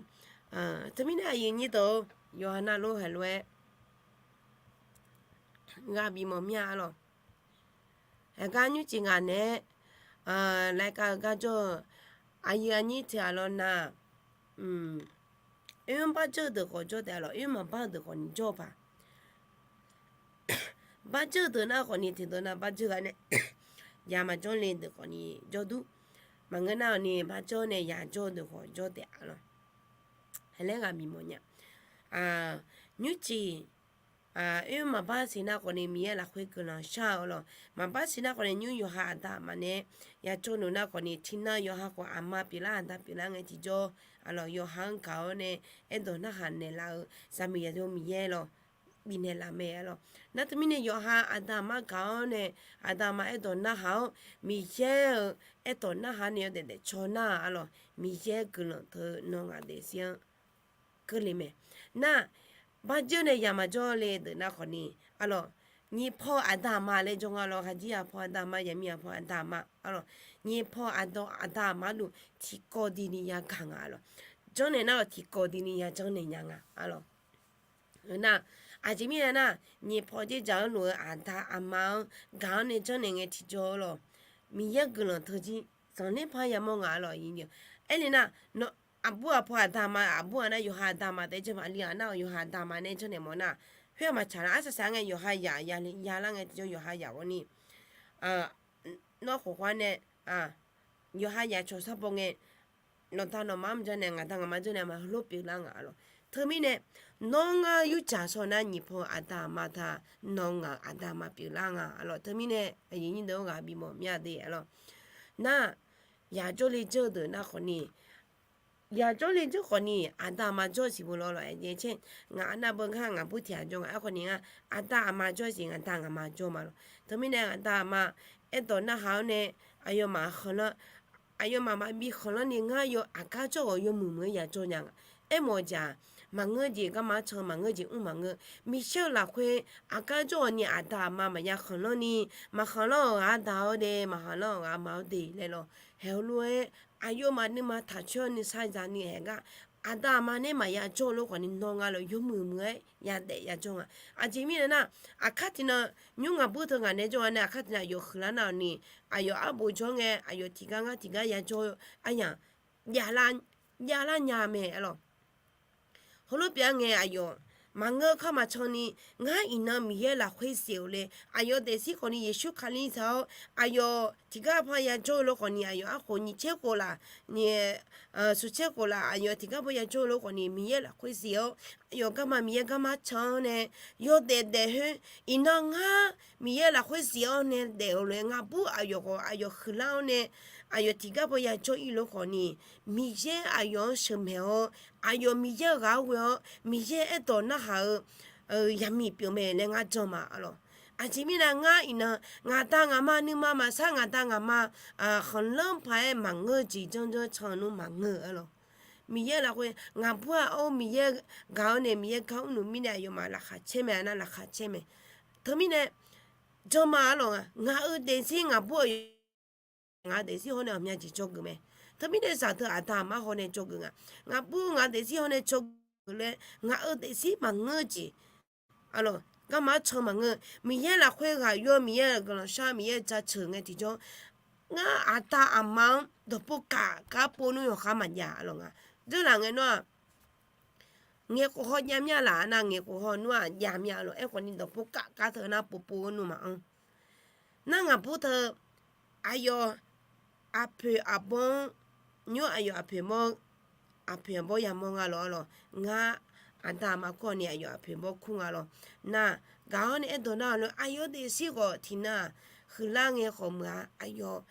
Teumirnae aqyuif nyir deuq-or, yawqha navluf haiq lof-aer ghaq bif mawf mir-a arlawq. Haiq gar nymrcif ngaq naeq-aer laqkhaq-eu gar jawr-eu aqyuif aqnyir tiq ghaq lawr nar, oer-anr barjeur-eu deuq khawf jawr taef-a lawq, oer-anr maqbar-eu deuq khawf ni jawr-eu paq. Barjeur-eu deuq nar khawf ni tiqdeuq nar barjeur ghaq nae yaq maqjawr le deuq khawf ni jawr dur. Maqngeur nar-awq ni barjawr nae yaq jawr-eu deuq khawf jawr taef-a lawq. Haiq laer ghaq bif mawf nya. Nymrcif oer-anr maqbar siq nar khawf ni Miqyaer lafkhoer guiqlanq shar-eu lawq. Maqbar siq nar khawf ni nymr yawqha aqda aqma nae yajawr noeq nar khawf ni tiqnan yawqha khawf aqma pyeuflar aqda pyeuflar ngae tiqjawr, arlawq yawqha-anr gaq-awr nae aerdawq narhaq naeqlaf-eu zaqmiq yaqyo Miqyaer lawq. Bifnaeq laf mae arlawq. Nar teumirnae yawqha aqda aqma gaq-awr nae aqda aqma aerdawq narhaq-awr Miqyaer-euq aerdawq narhaq nae yawdaef daefcaw nar-aq arlawq, Miqyaer guiqlanq teu nawr ngaq daefzir-anr keuvle mae. Nar, barjeur nae yaq maqjawr le deuq nar khawf ni arlawq, nyiq paw aqda aqma laer jawr nga lawr, haqjir yaq paw aqda aqma, yaqmiq yaq paw aqda aqma arlawq, nyiq paw aqda aqma luf tiqkawv dini yagaq nga arlawq. Janrnaeq nar-awq tiqkawv dini yajanrnaeq nya nga arlawq. Nar, aqjeq mirnae nar, nyiq paw dzer dzaq-anr luf-eu aqda aqma-anr gaq-awr nae janrnaeq ngae tiqjawr lawq, Miqyaer guiqlanq teujir zanqler par yamawr nga arlawq. Aernaeq nar, aqbur aqpaw aqda aqma, aqbur-aq nar yawqha aqda aqma taef-aer janrma li-aq nar-awq, yawqha aqda aqma nae janrnaeq mawf nar, khoer-aq maqtsaq nar arsaq saq ngae yawqha yaq ya le yalar ngae tiqjawr yawqha yaq ghawr ni nawr khof khawf-ar nae yawqha yaq cawq sar baw ngae, nawqda nawqma-anr maqjanr nae ngaqda ngaqma janrnaeq ma heulof pyeuflar nga arlawq. Teumirnae nawr ngar yurdzaq shaw nar nyiq paw aqda aqma ta, nawr ngaq-euq aqda aqma pyeuflar nga arlawq. Teumirnae aqyuif nyir deuq-or ghaq bif mawf mir-a de arlawq. Nar, yaq jawrle jawr-eu deuq nar khawf ni yaq jawrle jawr khawf ni aqda aqma jawr siq bu lawr lawq. Aer caer ngaq arnav beu ngar ngaqbur tiq ghaq jawr nga. Aerkhawf ni ngar aqda aqma jawr siq ngaqda ngaqma jawr ma lawq. Teumirnae aqda aqma aerdawq narhaq-awr nae aqyawfmaf khanqlanr, aqyawfmaf maqbi khanqlanr ni ngar yaw aqgar jawr-euq yawmuiq muiq-aer yajawr nya nga. Aermawf-eu jeq-aq, maqngeur jeq garma can, maqngeur jeq mr maqngeur. Miqyaer-euq lafkhoer aqgar jawr-awq ni aqda aqma maqya khanqlanr ni, maqkhanqlanr-euq ghaq arda-awr de, maqkhanqlanr-euq ghaq arma-awr de laer lawq. Haeq heulof-aer aqyawfmaf nuima taqcoer-awr nuisar zani haeq gar aqda aqma nae maqya jawr-eu lof khawf ni nawr nga lawq yawmuiq muiq-aer yadaef yajawr nga. Aqjeq mirnae nar, aqkar tiqnan nymr ngaqbur teu ngaq nae jawr-a nae aqkar tiqnan aqyawf huiqlar nar-awq ni, aqyawf arbof jawr ngae aqyawf tiqgar ngar tiqgar yajawr-eu aryamq javlar nya mae arlawq. Heulof pyeuf-a ngae aqyawf maqngeur kar maqcan ni, ngar iqnan Miqyaer lafkhoer siq-euq le, aqyawf daefzir khawf ni Yeqsur Kali za-awr aqyawf tiqgar par yajawr-eu lof khawf ni aqyawf arkhof nyiq tser khof laf, smq tser khof laf aqyawf tiqgar par yajawr-eu lof khawf ni Miqyaer lafkhoer siq-awr aqyawf garma Miqyaer garma can-awr nae yawdaef daef khoer, iqnan ngar Miqyaer lafkhoer siq-awr nae daef-euq lof-aer ngaqbur aqyawf khawf aqyawf huiqlar-awr nae aqyawf tiqgar par yajawr-ir lof khawf ni Miqyaer aqyawf-anr sheuqmaeq-awr aqyawf Miqyaer-euq ghaq-anr ghoe-awr Miqyaer aerdawq narhaq-eu yaqmiq pyeuf mae laer ngar jan ma arlawq. Aqjeq mirnae ngar iqnan ngaqda ngaqma nuima maqsar ngaqda ngaqma khanqlanr paq-aer maqngeur jeq janrjanr can nmr maqngeur arlawq. Miqyaer lafkhoer ngaqbur-aq or Miqyaer gaq-awr nae Miqyaer gar mrluf mirnae aqyawfmaf laqkhaq caer mae, aqnar laqkhaq caer mae. Teumirnae janma arlawq nga, ngaq-euq daefzir ngaqbur-eu ngaq-eu daefzir hawr nae ghawqmya jeq dzawgeuf mae. Teumirnae zaqdeuq aqda aqma hawr nae dzawgeuf nga. Ngaqbur ngaq-eu daefzir hawr nae dzawgeuf laer ngaq-euq daefzir maqngeur jeq arlawq garma-anr can maqngeur. Miqyaer lafkhoer ghaq yur-awr Miqyaer-euq guiqlanq shar, Miqyaer jaceuq ngae tiqjawr, ngar aqda aqma-anr dawqpov kaf kar pov nmr yawqha maqjav arlawq nga. Dzeurlaf ngae nawr-aq, ngaeqkhof haw jav mya laf, aqnar ngaeqkhof haw nmr-aq jav mya lawq. Aerkhawf ni dawqpov kaf kar teu nar povpov-eu nmr maqanr. Nar ngaqbur teu aqyawf aqpoeq aqbawr-anr nymr aqyawf aqpoeq mawr, aqpoeq aqbawr yamawr nga lawq arlawq. Ngar aqda aqma kur-awq ni aqyawf aqpoeq aqbawr kur nga lawq. Nar gaq-awr nae aerdawq narhaq lof-aer aqyawf daefzir khawf tiqnan-aq huiqlar ngae khawf meuq-a. Aqyawf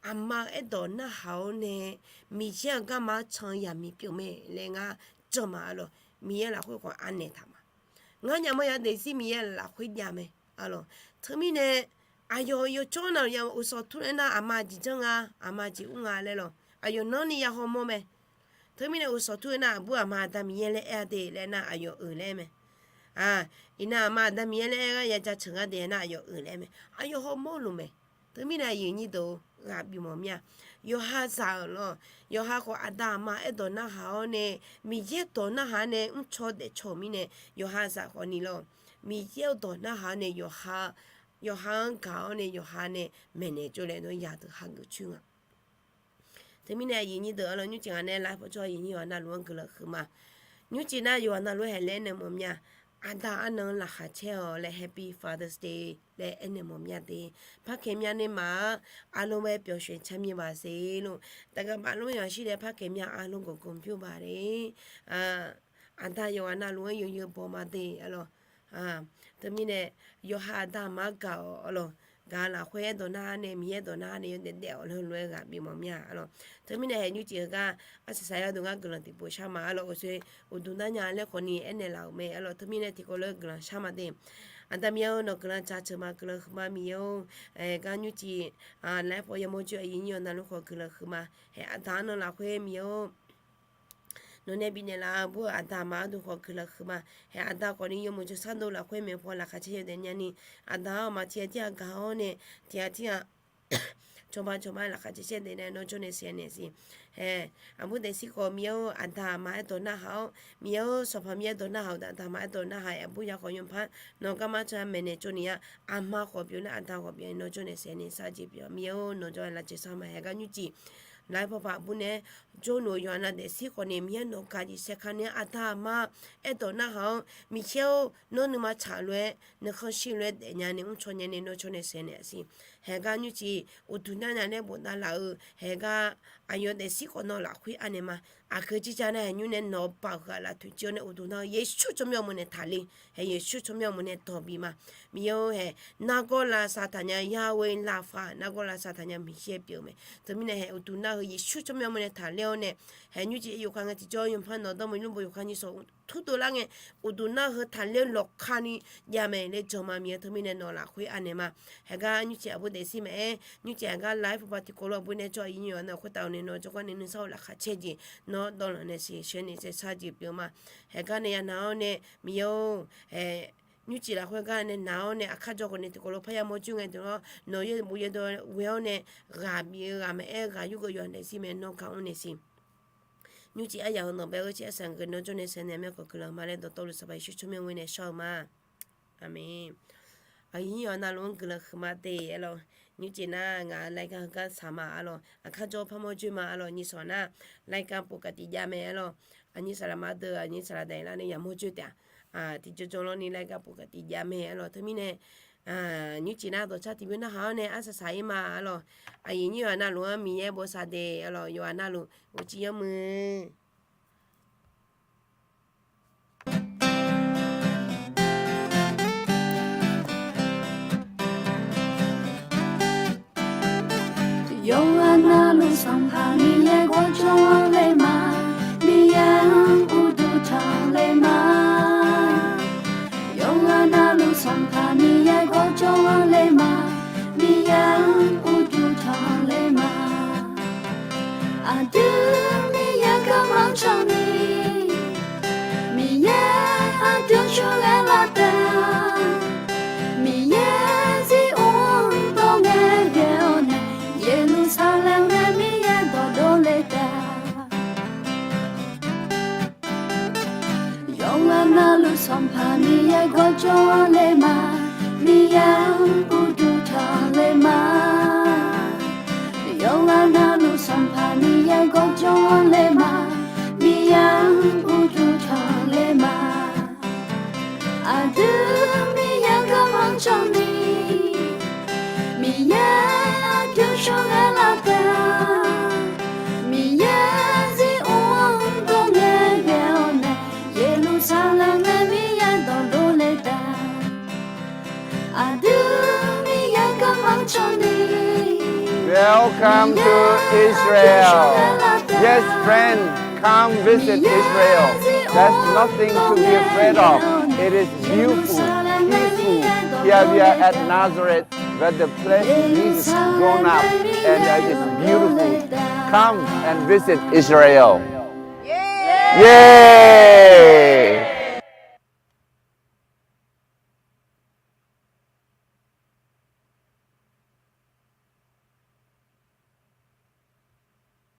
aqma-eu aerdawq narhaq-awr nae Miqyaer-euq garma-anr can yamiq pyeuf mae laer ngar janma arlawq. Miqyaer lafkhoer khawf anaeq taq ma. Ngar nya mawr ya daefzir Miqyaer lafkhoer jav mae arlawq. Teumirnae aqyawf yawcawr navluf ya uqsawq tur laer nar aqma jeq janr nga, aqma jeq ur nga laer lawq. Aqyawf nanrni ya hawmawr mae. Teumirnae uqsawq tur-eu nar aqbur aqma aqda Miqyaer laer aer-a de laer nar aqyawf-euq laer mae. Iqnan aqma aqda Miqyaer laer aer gar ya jaceuq ngar de nar aqyawf-euq laer mae. Aqyawf hawmawr luf mae. Teumirnae aqyuif aqnyir deuq-or ghaq bif mawf mir-a. Yawqha zaq-euq lawr, yawqha khawf aqda aqma aerdawq narhaq-awr nae, Miqyaer dawq narhaq-awr nae mrcaw daefcaw-euq mirnae yawqha zaq khawf ni lawr, Miqyaer-euq dawq narhaq-awr nae yawqha, yawqha-anr gaq-awr nae yawqha nae maeqnaeq tsovlaeq nawr yadeuq hageuf coer nga. Teumirnae aqyuif aqnyir deuq arlawq, nymrcif ngaq nae lar paw cawr aqyuif aqnyir yawqha navluf-anr guiqlanq huiqma. Nymrcif nar yawqha navluf-aer haeq laer aernaeq mawf mir-a. Aqda arnan laqkhaq caer-awq laer Happy Father's Day laer aernaeq mawf mir-a de. Par kaeq mya nae maf-a, arlawr bae pyawq shaeq car mir baq se lor. Taqgaq baf lor yawqha shir dae par kaeq mya arlawr gawqgawq pyur baq le. Aqda yawqha navluf-anr yawqyawq baw ma de arlawq. Teumirnae yawqha aqda aqma gaq-awq arlawq. Gaq lafkhoer aerdawq narhaq nae Miqyaer dawq narhaq nae yawdaef daef-awq laer heulof-aer ghaq bif mawf mir-a arlawq. Teumirnae haeq nymrcif heugar arsaq saq yar deuq ngar guiqlanq tiqpov shar ma arlawq. Uqshoe uqduq narnya laer khawf ni aernaeq laf-euq mae arlawq. Teumirnae tiqkawv lof-aer guiqlanq shar ma de. Aqda Miqyaer-or, nawq guiqlanq jaceuq ma, guiqlanq huiqma Miqyaer-or. Haeq gar nymrcif lafkhoer yamawr joe aqyuif aqnyir yawqha navluf khawf guiqlanq huiqma. Haeq aqda arnan lafkhoer Miqyaer-or, nawq nae bifnaeq laf-a bur-eu aqda aqma arduq khawf guiqlanq huiqma. Haeq aqda khawf ni yawmuiq jawrshar dov lafkhoer maeqpaw laqkhaq caer yawdaef nyani, aqda-awr aqma tiq ghaq tir ghaq gaq-awr nae tiq ghaq tir ghaq cawba cawba laqkhaq caer caer daef nae nawr jawr nae siq naeq siq. Haeq aqbur daefzir khawf Miqyaer-or, aqda aqma aerdawq narhaq-awr, Miqyaer-or, Sanqpaq Miqyaer dawq narhaq-euq aqda aqma aerdawq narhaq-aer aqbur ya khawf yawpar nawq garma can maeqnaeq tsovni-a. Aqma khawf pyeuf nar aqda khawf pyeuf nawr jawr nae siq naeq sar jeq pyeuf-a. Miqyaer-or, nawq jawr-aer lavcoeq sar ma. Haeq gar nymrcif lafkhoer pawpaw aqbur nae jawrluf-eu yawqha navluf daefzir khawf ni Miqyaer nawq gaq jeq saerkar nae aqda aqma aerdawq narhaq-awr, Miqyaer-or, nawr nuima tsaq lof-aer nuikhanr shir lof-aer daefnya nae mrcaw nya nae nawr jawr nae siq naeq siq. Haeq gar nymrcif uqduq narnya laer bofdav laf-eu haeq gar aqyawf daefzir khawf nawq lafkhoer anaeq ma. Aqgeu jirja nar haeq nymr nae nawq-eu baoq heu-aq laftoeq jir-awr nae uqduq nar-eu Yeqsur tsawrmyanr-eu mawr nae taqler. Haeq Yeqsur tsawrmyanr-eu mawr nae dawq bif ma. Miqyaer-or, haeq nargawr lavsav taqnya Yahweh Rapha, nargawr lavsav taqnya Miqyaer pyeuf-eu mae. Teumirnae haeq uqduq nar-eu Yeqsur tsawrmyanr-eu mawr nae taqler-awr nae, haeq nymrcif yawkhav ngae tiqjawr yawpar nawq dawrmuiq nymr bo yawkhav nyiq sawq tur dovlar ngae, uqduq nar-eu heu taqler-eu lawqkani jav mae laer jan ma. Miqyaer teumirnae nawq lafkhoer anaeq ma. Haeq gar nymrcif aqbur daefzir maqaer, nymrcif aqgar lafkhoer pawpaw tiqkawv lof aqbur nae jawr aqyuif aqnyir yawqha navluf khoertav-awr nae nawr jawrgar nae nuisar-eu laqkhaq caer jeq nawr dawvlanq nae siq sheuq naeq saer sar jeq pyeuf ma. Haeq gar nae ya nar-awr nae Miqyaer-or, haeq nymrcif lafkhoer gar nae nar-awr nae aqkar jawr khawf nae tiqkawv lof parya mawr joer ngae deuq-awr nawq yaer bof yaerdawr ghoe-awr nae ghaq bif-eu ghaq maqaer ghaq yurgeuf yawqha daefzir mae nawr gaq-anr naeq siq. Nymrcif aryaq heu nawq bae-eu civ arsaq geuf nawr jawr nae saeq naeq mae khawf guiqlanq ma laer dawqtawvluf Sanqpaq Yeqsur tsawrmyanr-eu nae shawr-eu ma. Aqmeq. Aqyuif aqnyir yawqha navluf-anr guiqlanq huiqma de arlawq. Nymrcif nar ngaq รายการ heugar saq ma arlawq. Aqkar jawr par mawr joer ma arlawq. Nyiq sawq nar รายการ ปกติ jav mae arlawq. Aqnyir saqlaq ma deuq aqnyir saqlaq daqlar nae yamawr joer taef-a. Tiqjawr jawr lawr ni รายการ ปกติ jav mae arlawq. Teumirnae nymrcif nar dawqcar tiqbymr narhaq-awr nae arsaq saq-ir ma arlawq. Aqyuif aqnyir yawqha navluf-anr Miqyaer bosav de arlawq. Yawqha navluf uqcif yanrmuiq Yawqghaq navluf Sanqpaq Miqyaer gawrjawr-anr le ma, Miqyaer-anr uqduq tanqle ma. Yawqghaq navluf Sanqpaq Miqyaer gawrjawr-anr le ma, Miqyaer-anr uqduq tanqle ma. Aqdui Miqyaer garma-anr Miqyaer-anr uqduq tanqler ma. Yawqghaq navluf Sanqpaq Miqyaer gawqjawr-anr ler ma. Miqyaer-anr uqduq tanqler ma. Aqdui Miqyaer garma cawni. Miqyaer aqjox shawr ghae lar taq. Miqyaer zir ur-anr dawr ngae ghae-awr nae, Yeqlursaqlaeq nae Miqyaer dawqdov le taq. Aqdui Miqyaer garma cawni. Welcome to Israel. Yes, friend, come visit Israel. There's nothing to be afraid of. It is beautiful, peaceful. Here we are at Nazareth, where the place is grown up, and it is beautiful. Come and visit Israel. Yay!